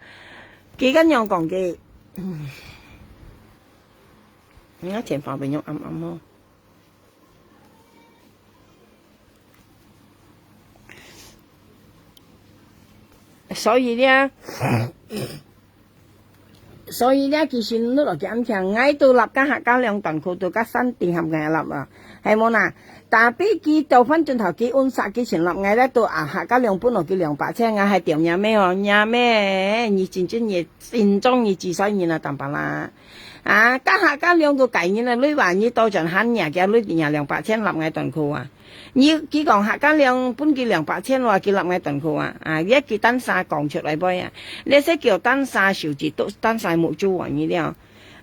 佢恁樣講佢，嗯，𠊎電話會用暗暗哦。 所以呢，所以呢，其實你落去恁聽，𠊎都納該客家娘短褲，都該山頂合𠊎納啊，係無啦？Tapi佢倒翻轉頭，佢溫室佢先納𠊎咧，都啊客家娘分落佢兩百千，𠊎還吊若咩哦，若咩，你真正你心中你自衰人啊，淡薄啦。 啊，該客家娘都該人啊，你話你倒轉還若佢，你若兩百千納𠊎短褲啊？你，佢講客家娘分佢兩百千話，佢納𠊎短褲啊？啊，這佢單儕講出來背啊，這些叫單儕手指，都單儕目珠啊，你了。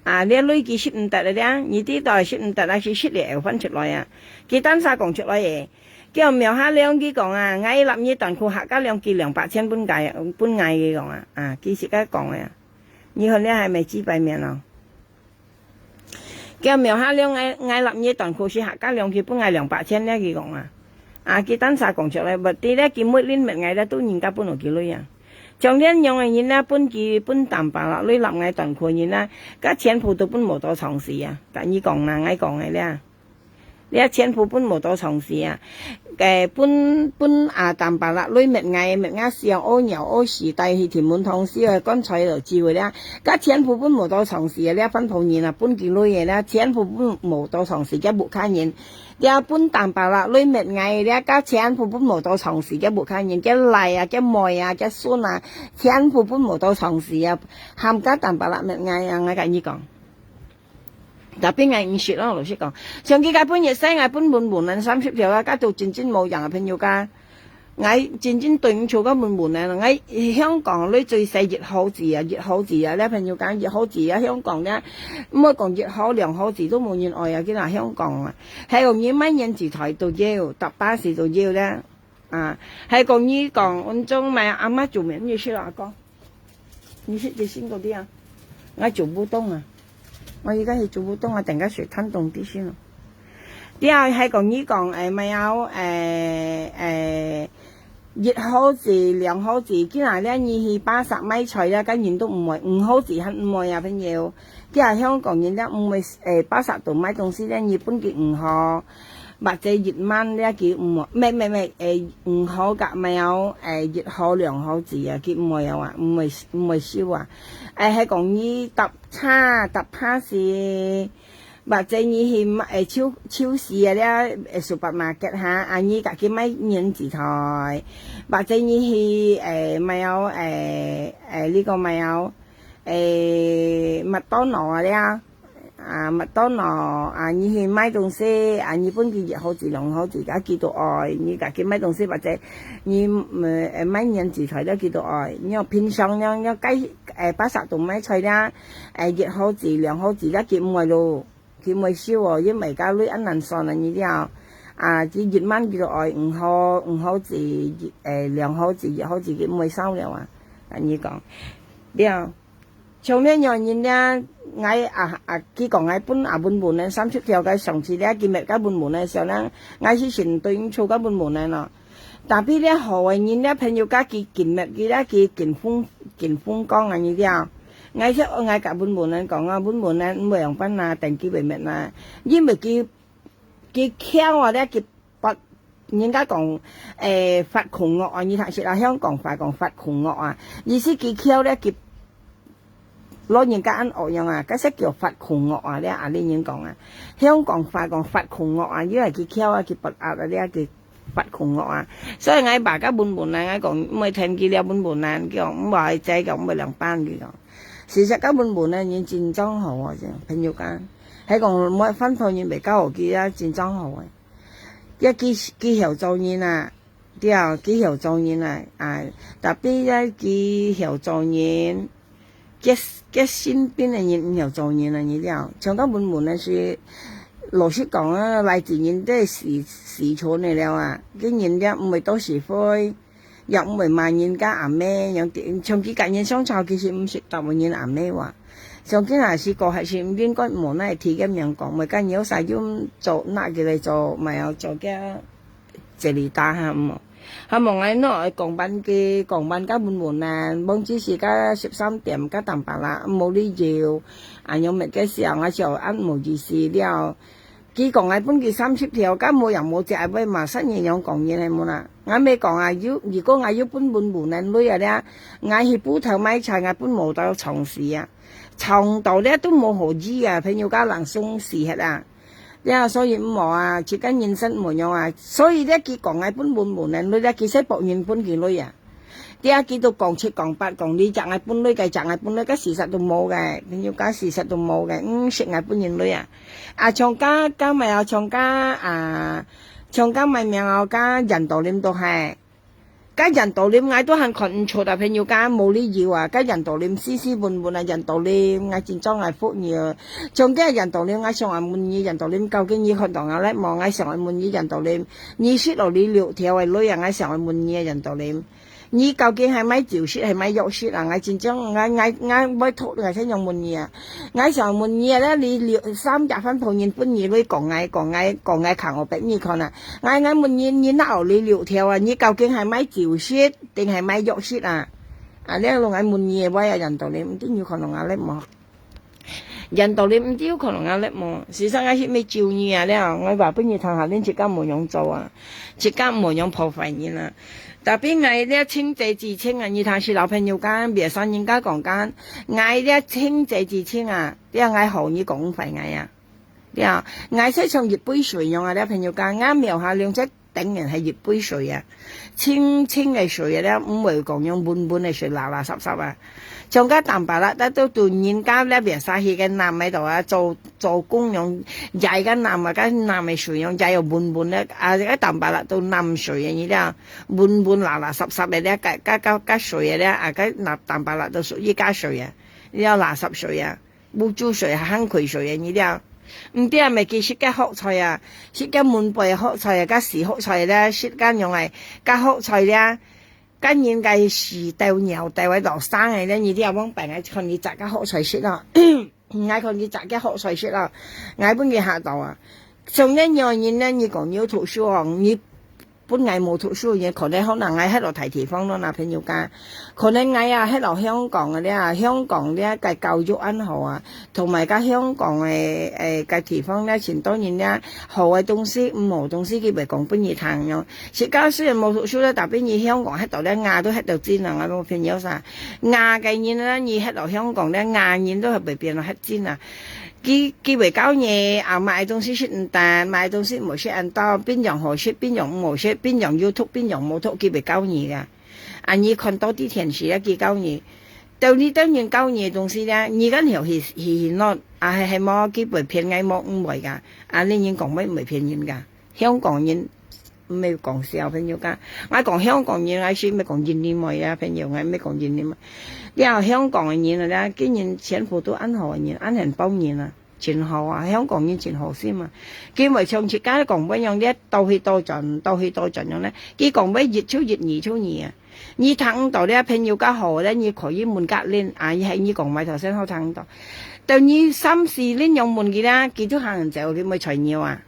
啊，這鐳佢食毋得了了，你知道食毋得啊，係食了後翻出來啊。佢單儕講出來誒，叫苗下娘佢講啊，𠊎納你短褲，客家娘佢兩百千分𠊎，分𠊎佢講啊，啊，佢自家講个啊。 你看這還毋係幾百面哦。叫苗下娘𠊎，𠊎納你短褲時，客家娘佢分𠊎兩百千了，佢講啊。啊，佢單儕講出來，毋知咧，佢每輪搣𠊎咧，都人家分落佢鐳啊。像恁樣个人咧，分佢，分淡薄啦，鐳納𠊎短褲人咧，該全部都分無到長時啊。但你講啦，𠊎講个咧。 這全部分無到長時啊。誒，分，分啊，淡薄啦，鐳搣𠊎，搣𠊎想屙尿屙屎，帶去天文堂燒个棺材就燒个了。該全部分無到長時啊，這番頭人啊，分佢鐳个了，全部分無到長時，該屋下人。這分淡薄啦，鐳搣𠊎，這該全部分無到長時，該屋下人，該倈啊，該妹啊，該孫啊，全部分無到長時啊，喊該淡薄啦搣𠊎啊，𠊎跟你講。 Tapi𠊎毋識咯，老實講。像佢該本月使𠊎分文文啊，三十條啊，該都真正無用啊，朋友家。𠊎真正對毋住該文文啊，𠊎香港鐳最細一毫子啊，一毫子啊，這朋友家一毫子啊，香港咧，毋好講一毫兩毫子都無人愛啊，佢拿香港啊。還有你買原子台都要，搭巴士都要咧。 啊，還講你講，阮種買阿媽煮麵，你食啊，阿公？你食幾辛苦啲啊？𠊎煮不動啊。𠊎而家係煮不動啊，等下水燙凍啲先咯。對啊，還講你講，誒，買啊，誒，誒，一毫子、兩毫子，今日咧你去巴剎買菜咧，該人都毋會，五毫子還毋會啊，朋友。今日香港人咧毋會，誒，巴剎度買東西咧，你分佢五毫。 或者一萬了佢毋會，毋係，毋係，毋係，誒，五毫甲貓，誒，一毫兩毫子啊，佢毋會啊，毋會，毋會收啊。誒，係講你搭車，搭巴士，或者你去買，誒，超，超市啊，了，誒，supermarket哈，啊，你家己買原子台，或者你去，誒，買哦，誒，誒，這個買哦，誒，麥當勞啊，了。 啊，麥當勞，啊，你去買東西，啊，你分佢一毫子、兩毫子，佢都愛，你家己買東西或者你，呃，買原子台了，佢都愛。你要平常了，你要該，誒，巴剎度買菜了，誒，一毫子、兩毫子了，佢毋會咯，佢毋會收哦，因為該鐳恁難算啊，你了，啊，佢一萬佢都愛，五毫，五毫子，一，誒，兩毫子，一毫子，佢毋會收了啊，跟你講，了。 像恁樣人呢，𠊎啊，啊，佢講𠊎分啊文文呢，三十條个上去了，佢搣个文文呢，想呢，𠊎係先對應出个文文呢咯。Tapi這好个人，這朋友家佢緊滅，佢這佢緊風，緊風光啊，你知啊？𠊎說，𠊎甲文文人講啊，文文人毋會用分啊，等佢會滅啊，因為佢，佢巧啊，這佢發，人家講，誒，發窮惡啊，你聽識啊，香港話講發窮惡啊，意思佢巧咧，佢老人家恁惡樣啊，該係叫發窮惡啊，這阿里人講啊，香港話講發窮惡啊，因為佢巧啊，佢發壓啊，這佢發窮惡啊。所以𠊎爸甲文文啊，𠊎講毋會聽佢了文文啊，佢講毋會在，講毋會兩班，佢講。事實甲文文啊，人真正好啊，朋友間，還講莫翻頭人袂教佢啊，真正好啊。也佢，佢曉做人啊，對啊，佢曉做人啊，啊，tapi咧佢曉做人，佢，佢身邊个人毋曉做人啊，你了。像甲文文啊，係老實講啊，來自人都係死，死存个了啊，佢人了毋會多是非，也毋會罵人家阿姆，樣，像佢甲人相處，其實毋識答應人阿姆話。像佢若係過後係毋應該無奈提个名講，每个人有啥用做，拿佢來做，莫要做个。 這裡打哈，嗯。哈，無𠊎喏，講半句，講半个文文啊，望之時甲十三點，甲淡薄啦，無理由，恁樣滅个時候，𠊎就恁無意思了。佢講𠊎分佢三十條，甲無樣無隻，會罵煞人樣講人係無啦？𠊎咪講啊，有，如果𠊎有分文文啊鐳啊咧，𠊎去鋪頭買菜，𠊎分無到長時啊，長到咧都無好意啊，朋友家人送死忒啊！ 對啊，所以毋好啊，自家人生無樣啊。所以咧，佢講𠊎分文文啊，你咧，佢識博人分佢鐳啊。對啊，佢都講七講八，講你隻𠊎分鐳，該隻𠊎分鐳，該事實都無个，朋友家事實都無个，毋識𠊎分人鐳啊。啊，像甲，甲麼个啊，像甲啊，像甲麼个名啊，甲楊道林都係。 該楊道林𠊎都還看毋出啊，朋友家無理由啊，該楊道林斯斯文文啊，楊道林，𠊎真正𠊎服你啊。像該楊道林，𠊎想愛問你，楊道林，究竟你看到𠊎咧無？𠊎想愛問你，楊道林，你食落你六條个鐳啊，𠊎想愛問你啊，楊道林，你究竟係買酒食，係買藥食啊？𠊎真正，𠊎，𠊎，𠊎愛吐，𠊎先樣問你啊。 𠊎想問你啊，你六，三隻番頭人分你來講𠊎，講𠊎，講𠊎看我白你看啊。𠊎，𠊎問你，你拿你六條啊，你究竟係買酒食，定係買藥食啊？啊，這攏𠊎問你个話啊，楊道林，毋知有看到𠊎咧無？楊道林，毋知有看到𠊎咧無？事實𠊎係毋係咒你啊，這，𠊎話分你聽下，恁自家無樣做啊，自家無樣破壞人啊。Tapi𠊎這清者自清啊，你聽係老朋友講，別生人家講講，𠊎這清者自清啊。 對啊，𠊎好你講壞𠊎啊。對啊，𠊎就像一杯水樣啊，這朋友家，𠊎廟下兩隻頂面係一杯水啊，清清个水啊，這毋會講樣文文个水，垃垃圾圾啊。像該淡白啦，但都對人家這邊撒去个南个度啊，做，做工樣，踩个南啊，該南个水樣，踩有文文个，啊，該淡白啦，都南水个，你這文文垃垃圾圾个，這，該，該，該，該水个，這，啊，該淡白啦，都屬於該水啊，這垃圾水啊。 烏糟水啊，行虧水啊，你了。毋知啊，乜佢食个好菜啊，食个門背好菜啊，甲死好菜咧，食个樣个，甲好菜咧，甲人个屎竇尿竇个落生个咧，你了，往擺𠊎看你摘个好菜食咯。𠊎看你摘个好菜食咯，𠊎分佢嚇到啊。像恁樣人咧，你講你有讀書哦，你 本來無讀書个，可能好難，𠊎歇落大地方咯，那朋友家。可能𠊎啊，歇落香港个咧，香港咧个教育恁好啊，同埋个香港个，誒，个地方咧，盡多人咧，好个東西、毋好東西，佢會講分你聽樣。自家雖然無讀書咧，tapi你香港歇到咧，牙都歇到尖啊，𠊎無朋友啥。牙个人咧，你歇落香港咧，牙人都係會變到歇尖啊。 佢，佢會教你，啊，麼个東西食毋得，麼个東西毋好食恁多，邊樣好食，邊樣毋好食，邊樣有毒，邊樣無毒，佢會教你个。啊，你看多啲電視啊，佢教你。到你當人教你个東西咧，你敢曉去，去，去弄，啊，係，係無，佢會騙𠊎無，毋會个。啊，你人講話毋會騙人个。香港人 毋係講笑，朋友講，𠊎講香港人，𠊎係毋係講印尼妹啊，朋友，𠊎毋係講印尼妹。了，香港个人啊，今年全部都恁好个人，恁肯幫人啊，真好啊，香港人真好心啊。佢會像自家講話樣咧，兜去兜轉，兜去兜轉樣咧，佢講話一就一，二就二啊。你聽毋到咧，朋友較好咧，你可以問隔鄰啊，佢係你講話頭先好聽到。到你三四鄰樣問佢啦，佢就行走，佢毋會睬你啊。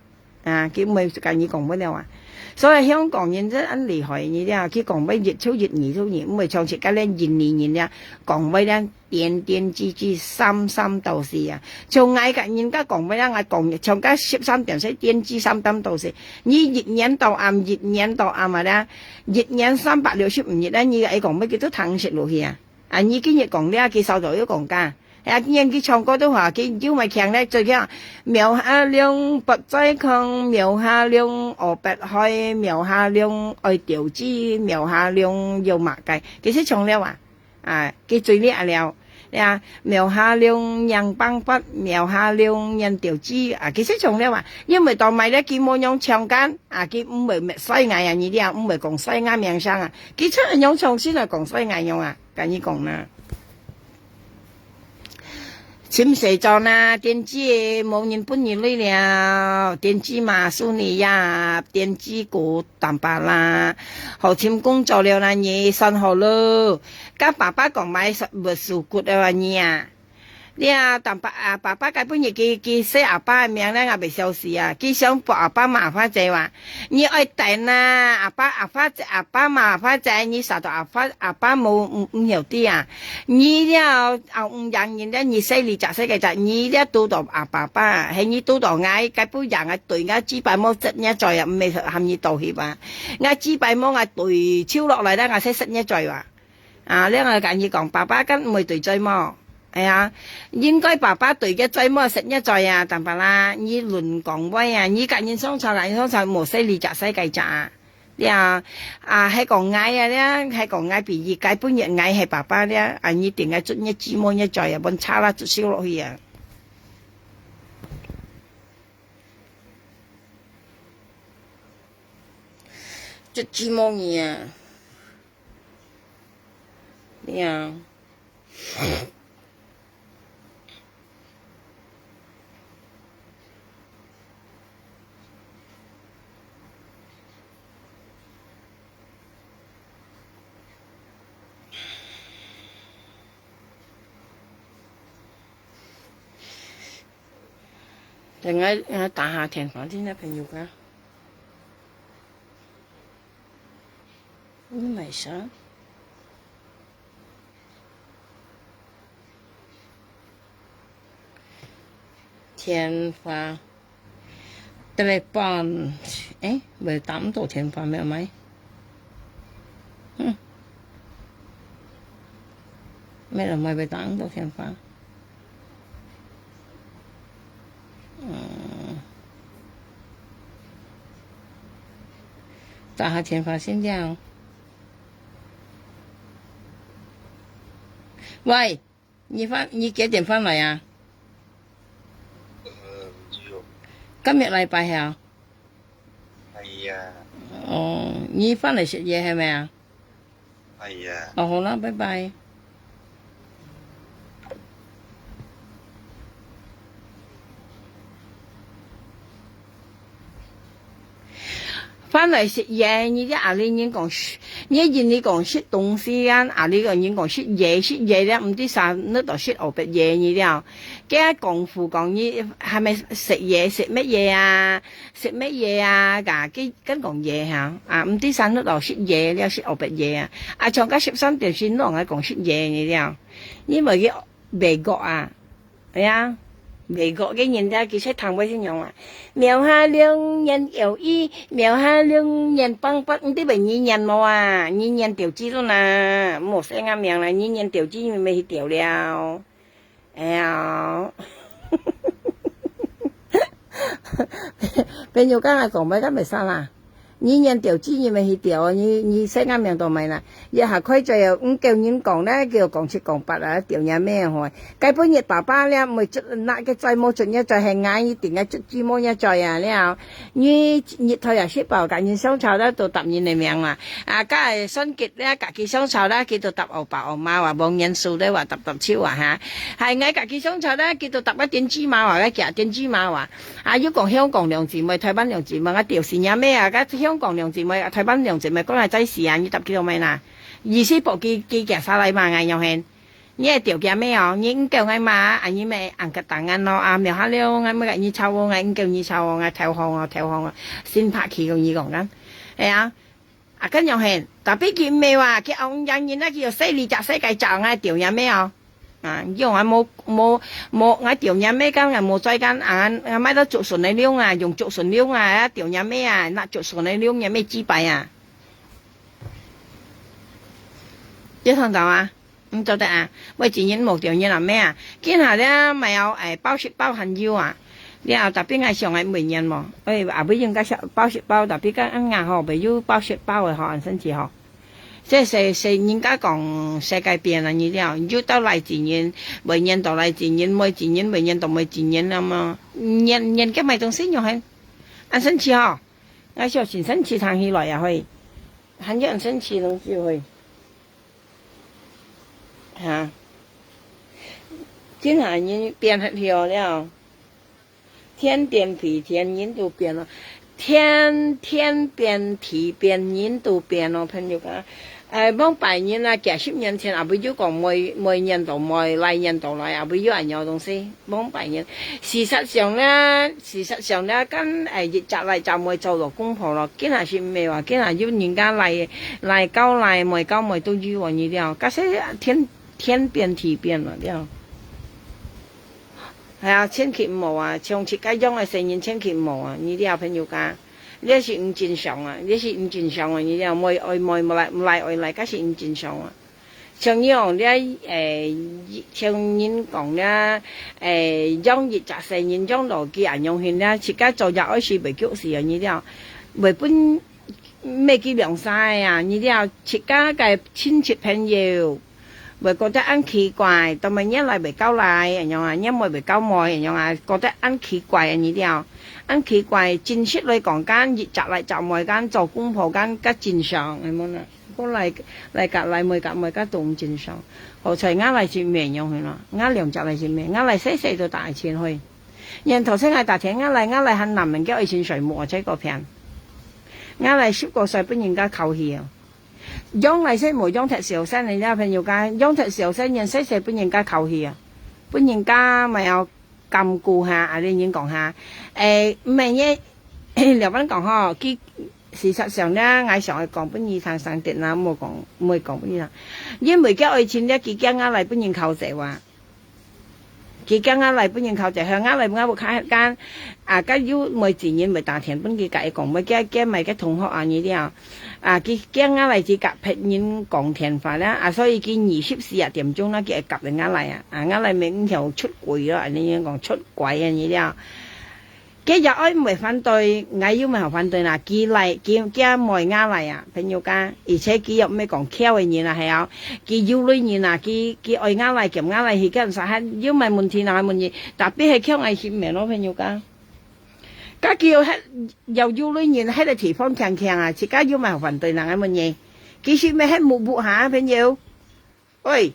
啊，佢毋會甲你講話了啊。所以香港人真恁厲害，你知啊，佢講話一就一，二就二，毋會像自家這印尼人啊，講話咧，點點句句，三三到四啊。像𠊎个人家講話咧，𠊎講，像該十三點水點句三三到四，你一年到暗，一年到暗啊咧，一年三百六十五日咧，你愛講話佢都聽識落去啊。啊，你今日講這，佢稍早又講該。 啊，今日佢唱歌都好，佢又會強烈，最強，廟下龍不再空，廟下龍臥不開，廟下龍愛釣魚，廟下龍有麼个，佢識唱了啊。啊，佢最厲害了。啊，廟下龍仰挷發，廟下龍仰釣魚，啊，佢識唱了啊。因為到尾咧，佢無樣唱間，啊，佢毋會滅衰𠊎啊，你知啊，毋會講衰𠊎名聲啊。佢出樣唱先來講衰𠊎樣啊，跟你講啦。 尋死做啦，電子無人分你鐳了，電子嘛輸你呀，電子股淡薄啦，好尋工作了啦，你算好咯。甲爸爸講買物事骨了啊，你啊。你啊，淡薄啊，爸爸該本日佢，佢寫阿爸个名咧，𠊎袂笑死啊，佢想報阿爸嘛阿爸債哇。 你愛等啊，阿爸阿爸阿爸嘛阿爸在，你殺到阿爸阿爸無毋毋曉得啊。你了後毋贏人了，你細里隻細个隻，你了堵到阿爸爸，係你堵到𠊎，該不贏啊，對𠊎幾擺無食你嘴啊，毋係喊你道歉啊。𠊎幾擺無𠊎對手落來了，𠊎先食你嘴啊。 啊，了𠊎甲你講，爸爸敢毋會對嘴無？哎呀，應該爸爸對个嘴無食你嘴啊，淡薄啦，你亂講話啊，你甲人相吵，甲人相吵，無細里隻細个隻啊。了，啊，係講𠊎啊，了，係講𠊎比喻，該本日𠊎係爸爸了，啊，你定个捽你姊妹你嘴啊，分叉啦，捽手落去啊。捽姊妹你啊。 呀。等下，呃，打下電話，聽下朋友講。你買啥？ 電話，telephone，誒，會打毋到電話，無買。嗯。無了，買會打毋到電話。嗯。打下電話先了。喂。 你翻，你幾點翻來啊？呃，有。今日禮拜係啊？哎呀。哦，你翻來食夜係咪啊？哎呀。哦，好啦，拜拜。 翻來食夜，你這阿里人講食，你印尼講食東西啊，阿里个人講食夜，食夜了，毋知啥，你都食烏白夜你了。該功夫講你還沒食夜，食乜夜啊？食乜夜啊？噶，佢跟講夜哈，啊，毋知啥，你都食夜了，食烏白夜啊。啊，像該十三點是攏愛講食夜你了，因為佢袂覺啊。 哎呀，美國个人家其實聽會是樣啊，廟下龍念友誼，廟下龍念挷發，你知袂你念無啊？你念掉字了啦，莫寫𠊎名啦，你念掉字你咪去掉了。哎呀，朋友講啊，講話敢袂使啦。 你念掉字，你咪去掉哦，你，你寫𠊎名都無啦。這下開嘴哦，毋夠人講咧，叫講七講八啊，掉若咩吼。該本日爸爸咧，毋會捽，拿个嘴無捽若嘴，係𠊎一定愛捽嘴無若嘴啊了。你日頭也食飽，甲人相吵咧，都答人个名嘛。啊，甲會算計咧，甲佢相吵咧，佢都答阿爸阿媽話，無念書咧話，答答手啊哈。係𠊎甲佢相吵咧，佢都答个電子貓啊，个假電子貓啊。 啊，又講香港兩姊妹、台灣兩姊妹，𠊎吊死若咩啊！該香港兩姊妹、台灣兩姊妹，講來在死啊！你答佢做咩啦？意思บอก佢，佢行下來嘛，𠊎樣形。你係吊佢咩哦？你毋夠𠊎嘛，啊，你咪硬个答案咯啊！無下了，𠊎咪你吵哦，𠊎毋夠你吵哦，𠊎投降哦，投降哦，先拍佢，你講緊。係啊，啊，該樣係，tapi佢毋係話，佢後生人啊，佢有勢力，食世界，食𠊎丟若姆哦。啊，用啊，無，無，無，𠊎丟若姆，該𠊎無罪，該啊，買到竹筍个量啊，用竹筍量啊，啊，丟若姆啊，拿竹筍个量，若姆幾擺啊。有聽到啊？ 毋做得啊，每一年無條件啊，咩啊？今下了，買哦，哎，包食包還有啊。了，tapi𠊎想愛每年無，哎，也毋應該想包食包，tapi該恁樣吼，袂有包食包个吼，恁神奇吼。這世，世人家講世界變啊，你了，有到來一年，每年到來一年，每一年，每年到每一年了嘛，年，年个買東西又還，恁神奇吼。 𠊎想真神奇，聽起來也會，還有恁神奇東西會，哈，今下人變忒了了，天變地變，人都變了，天，天變地變，人都變了，朋友啊。 哎，往擺人啊，幾十年前也毋有講每，每年都買，來年都來，也毋有恁樣東西，往擺人。事實上呢，事實上呢，跟，哎，一隻來隻妹做老公婆咯，今下係毋係話，今下有人家來，來交來，妹交妹都有哦，你了，該係天，天變地變了，了。係啊，千祈毋好啊，像自家養个細人千祈毋好啊，你了，朋友家。 這係毋正常啊，這係毋正常啊，你了，妹愛妹，妹來，妹來愛來，該係毋正常啊。像你講這，誒，像人講這，誒，養一隻細人養到佢恁樣形了，自家做爺哀係袂激死啊，你了，會分，毋係佢兩儕个啊，你了，自家个親戚朋友， 會覺得恁奇怪，做麼个若來袂交來，恁樣啊，若妹袂交妹，恁樣啊，覺得恁奇怪，恁樣了。恁奇怪，真實來講，間一隻來隻妹間做公婆間較正常，係無啦？過來，來甲來妹甲妹甲都毋正常。好彩吾倈就毋係恁樣去咯，吾兩隻倈就毋係，吾倈細細都帶錢去。然頭先𠊎打聽吾倈，吾倈還男人个愛情水母在嗰片。吾倈十過歲分人家溝去啊。 養來細妹養忒小，細人仔朋友家，養忒小，細人細細分人家溝去啊，分人家嘛要兼顧下，啊，你人講下，誒，毋係呢，了般講吼，佢事實上呢，𠊎想愛講分你聽，上電啦，莫講，莫講分你聽，因為佢愛情呢，佢驚吾倈分人溝走啊。 佢驚吾倈分人溝走，向吾倈分吾屋下間，啊，該有妹子人會打電分佢甲佢講，妹，佢，佢買个同學啊，你了，啊，佢驚吾倈佢甲別人講電話啦，啊，所以佢二十四啊點鐘啦，佢會甲等吾倈啊，啊，吾倈咪毋曉出軌咯，恁樣講出軌啊，你了。 佢爺哀毋會反對，𠊎又毋好反對啦。佢倈，佢，佢妹吾倈啊，朋友家，而且佢又毋係講巧个人啊，係啊，佢有鐳人啊，佢，佢愛吾倈，兼吾倈去，佢毋使還有麼問題哪問題，tapi係巧𠊎心面咯，朋友家。該佢又係，又有鐳人，該个地方強強啊，自家又毋好反對哪問題。佢心面係木木下，朋友。 喂，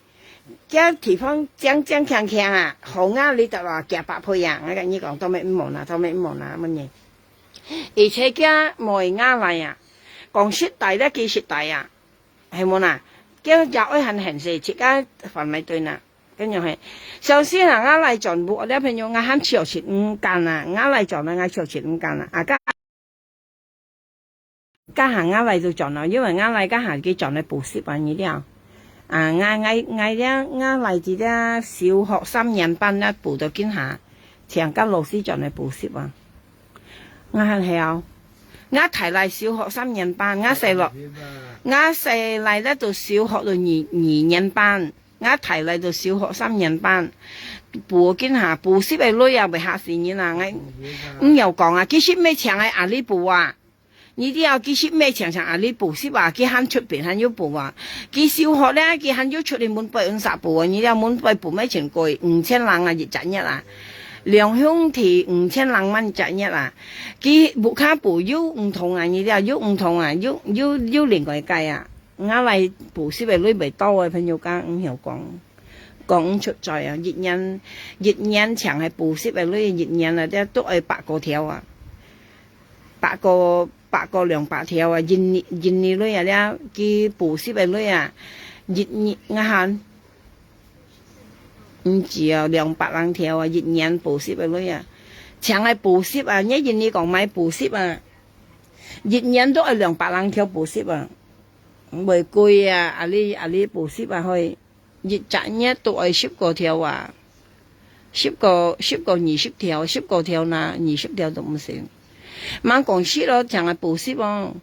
這地方靚靚靚靚啊，好啊，你得了幾百倍啊！𠊎甲你講，做咩毋好拿，做咩毋好拿，問你。而且這妹仔來啊，講實在个，佢實在啊，係無啦？這也愛還現世，自家還來對啦，恁樣係。相信啊，𠊎來全部，這朋友，𠊎還笑實毋敢啊，𠊎來全啊，𠊎笑實毋敢啊，啊，該 該下吾倈就轉咯，因為吾倈該下佢轉來補習啊，你了。啊，吾，𠊎，𠊎這，吾倈仔這小學三年班啊，補到今下，請個老師轉來補習啊。吾還曉，吾大倈小學三年班，吾細佬，吾細倈咧讀小學到二，二年班。 吾大倈到小學三年班，補今下補習个鐳啊，會嚇死人啊！𠊎，毋曉講啊，其實毋係請个阿里補啊，你知啊，其實毋係請請阿里補習啊，佢還出邊還有補啊。佢小學咧，佢還有出去門背揾儕補啊，你知啊，門背補乜錢貴，五千零啊一隻月啊，兩兄弟五千零蚊一隻月啊。佢屋下補有毋同啊，你知啊，有毋同啊，有，有，有另外个啊。 吾倈補習个鐳袂多个，朋友講毋曉講，講毋出嘴啊！一年，一年淨係補習个鐳，一年啊，這都愛百過條啊，百過，百過兩百條啊！印尼，印尼鐳啊，這佢補習个鐳啊，一年，吾還毋止哦，兩百零條啊！一年補習个鐳啊，淨係補習啊！你印尼講買補習啊！一年都愛兩百零條補習啊，袂貴啊，啊你，啊你補習啊，會一隻月都愛十過條啊，十個，十個二十條，十過條啦，二十條都毋使。吂講食咯，淨係補習哦。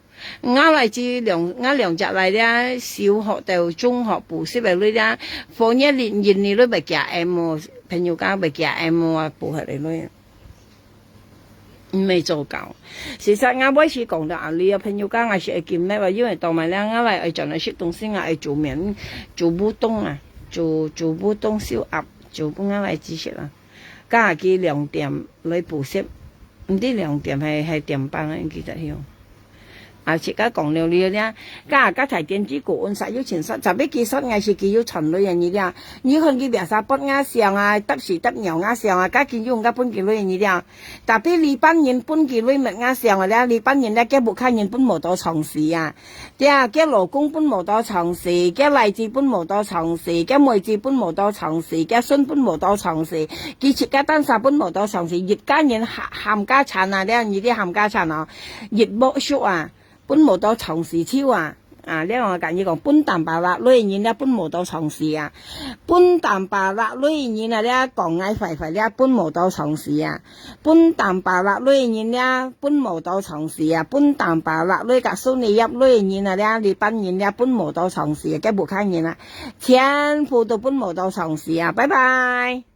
𠊎倈仔兩，𠊎兩隻倈仔，小學到中學補習个鐳啊，four年、一年鐳會加M哦，朋友講會加M哦，補下來鐳。毋係做夠。事實𠊎尾時講到啊，你个朋友講𠊎係會金咩話，因為當晚了，𠊎倈仔愛轉來食東西，𠊎愛煮麵，煮烏冬啊，煮，煮烏冬燒鴨，煮分𠊎倈仔食啊。加佢兩點來補習，毋知兩點還，還點半啊，毋記得了。啊，自家講了了了，加，加大電子股，阮煞有錢煞，十一佢煞，𠊎係佢有賺鐳啊，你了。你看佢biasa分𠊎上啊，搭屎搭尿𠊎上啊，加佢用个分佢鐳啊，你了。Tapi禮拜日分佢鐳乜𠊎上啊了，禮拜日了，佢屋下人分無到床時啊。 對啊，佢老公分無到床時，佢倈仔分無到床時，佢妹子分無到床時，佢孫分無到床時，佢自家單儕分無到床時，一家人喊，喊家產啊，了你知喊家產哦，一屋宿啊，分無到床時就啊，啊，了𠊎甲你講，分擔把落鐳人了分無到床時啊，分擔把落鐳人啊，了講𠊎壞壞了分無到床時啊。 分擔把落鐳人了，分無到床時啊，分擔把落鐳甲孫仔葉鐳人啊，了禮拜日了分無到床時啊，該屋下人啊，全部都分無到床時啊，拜拜。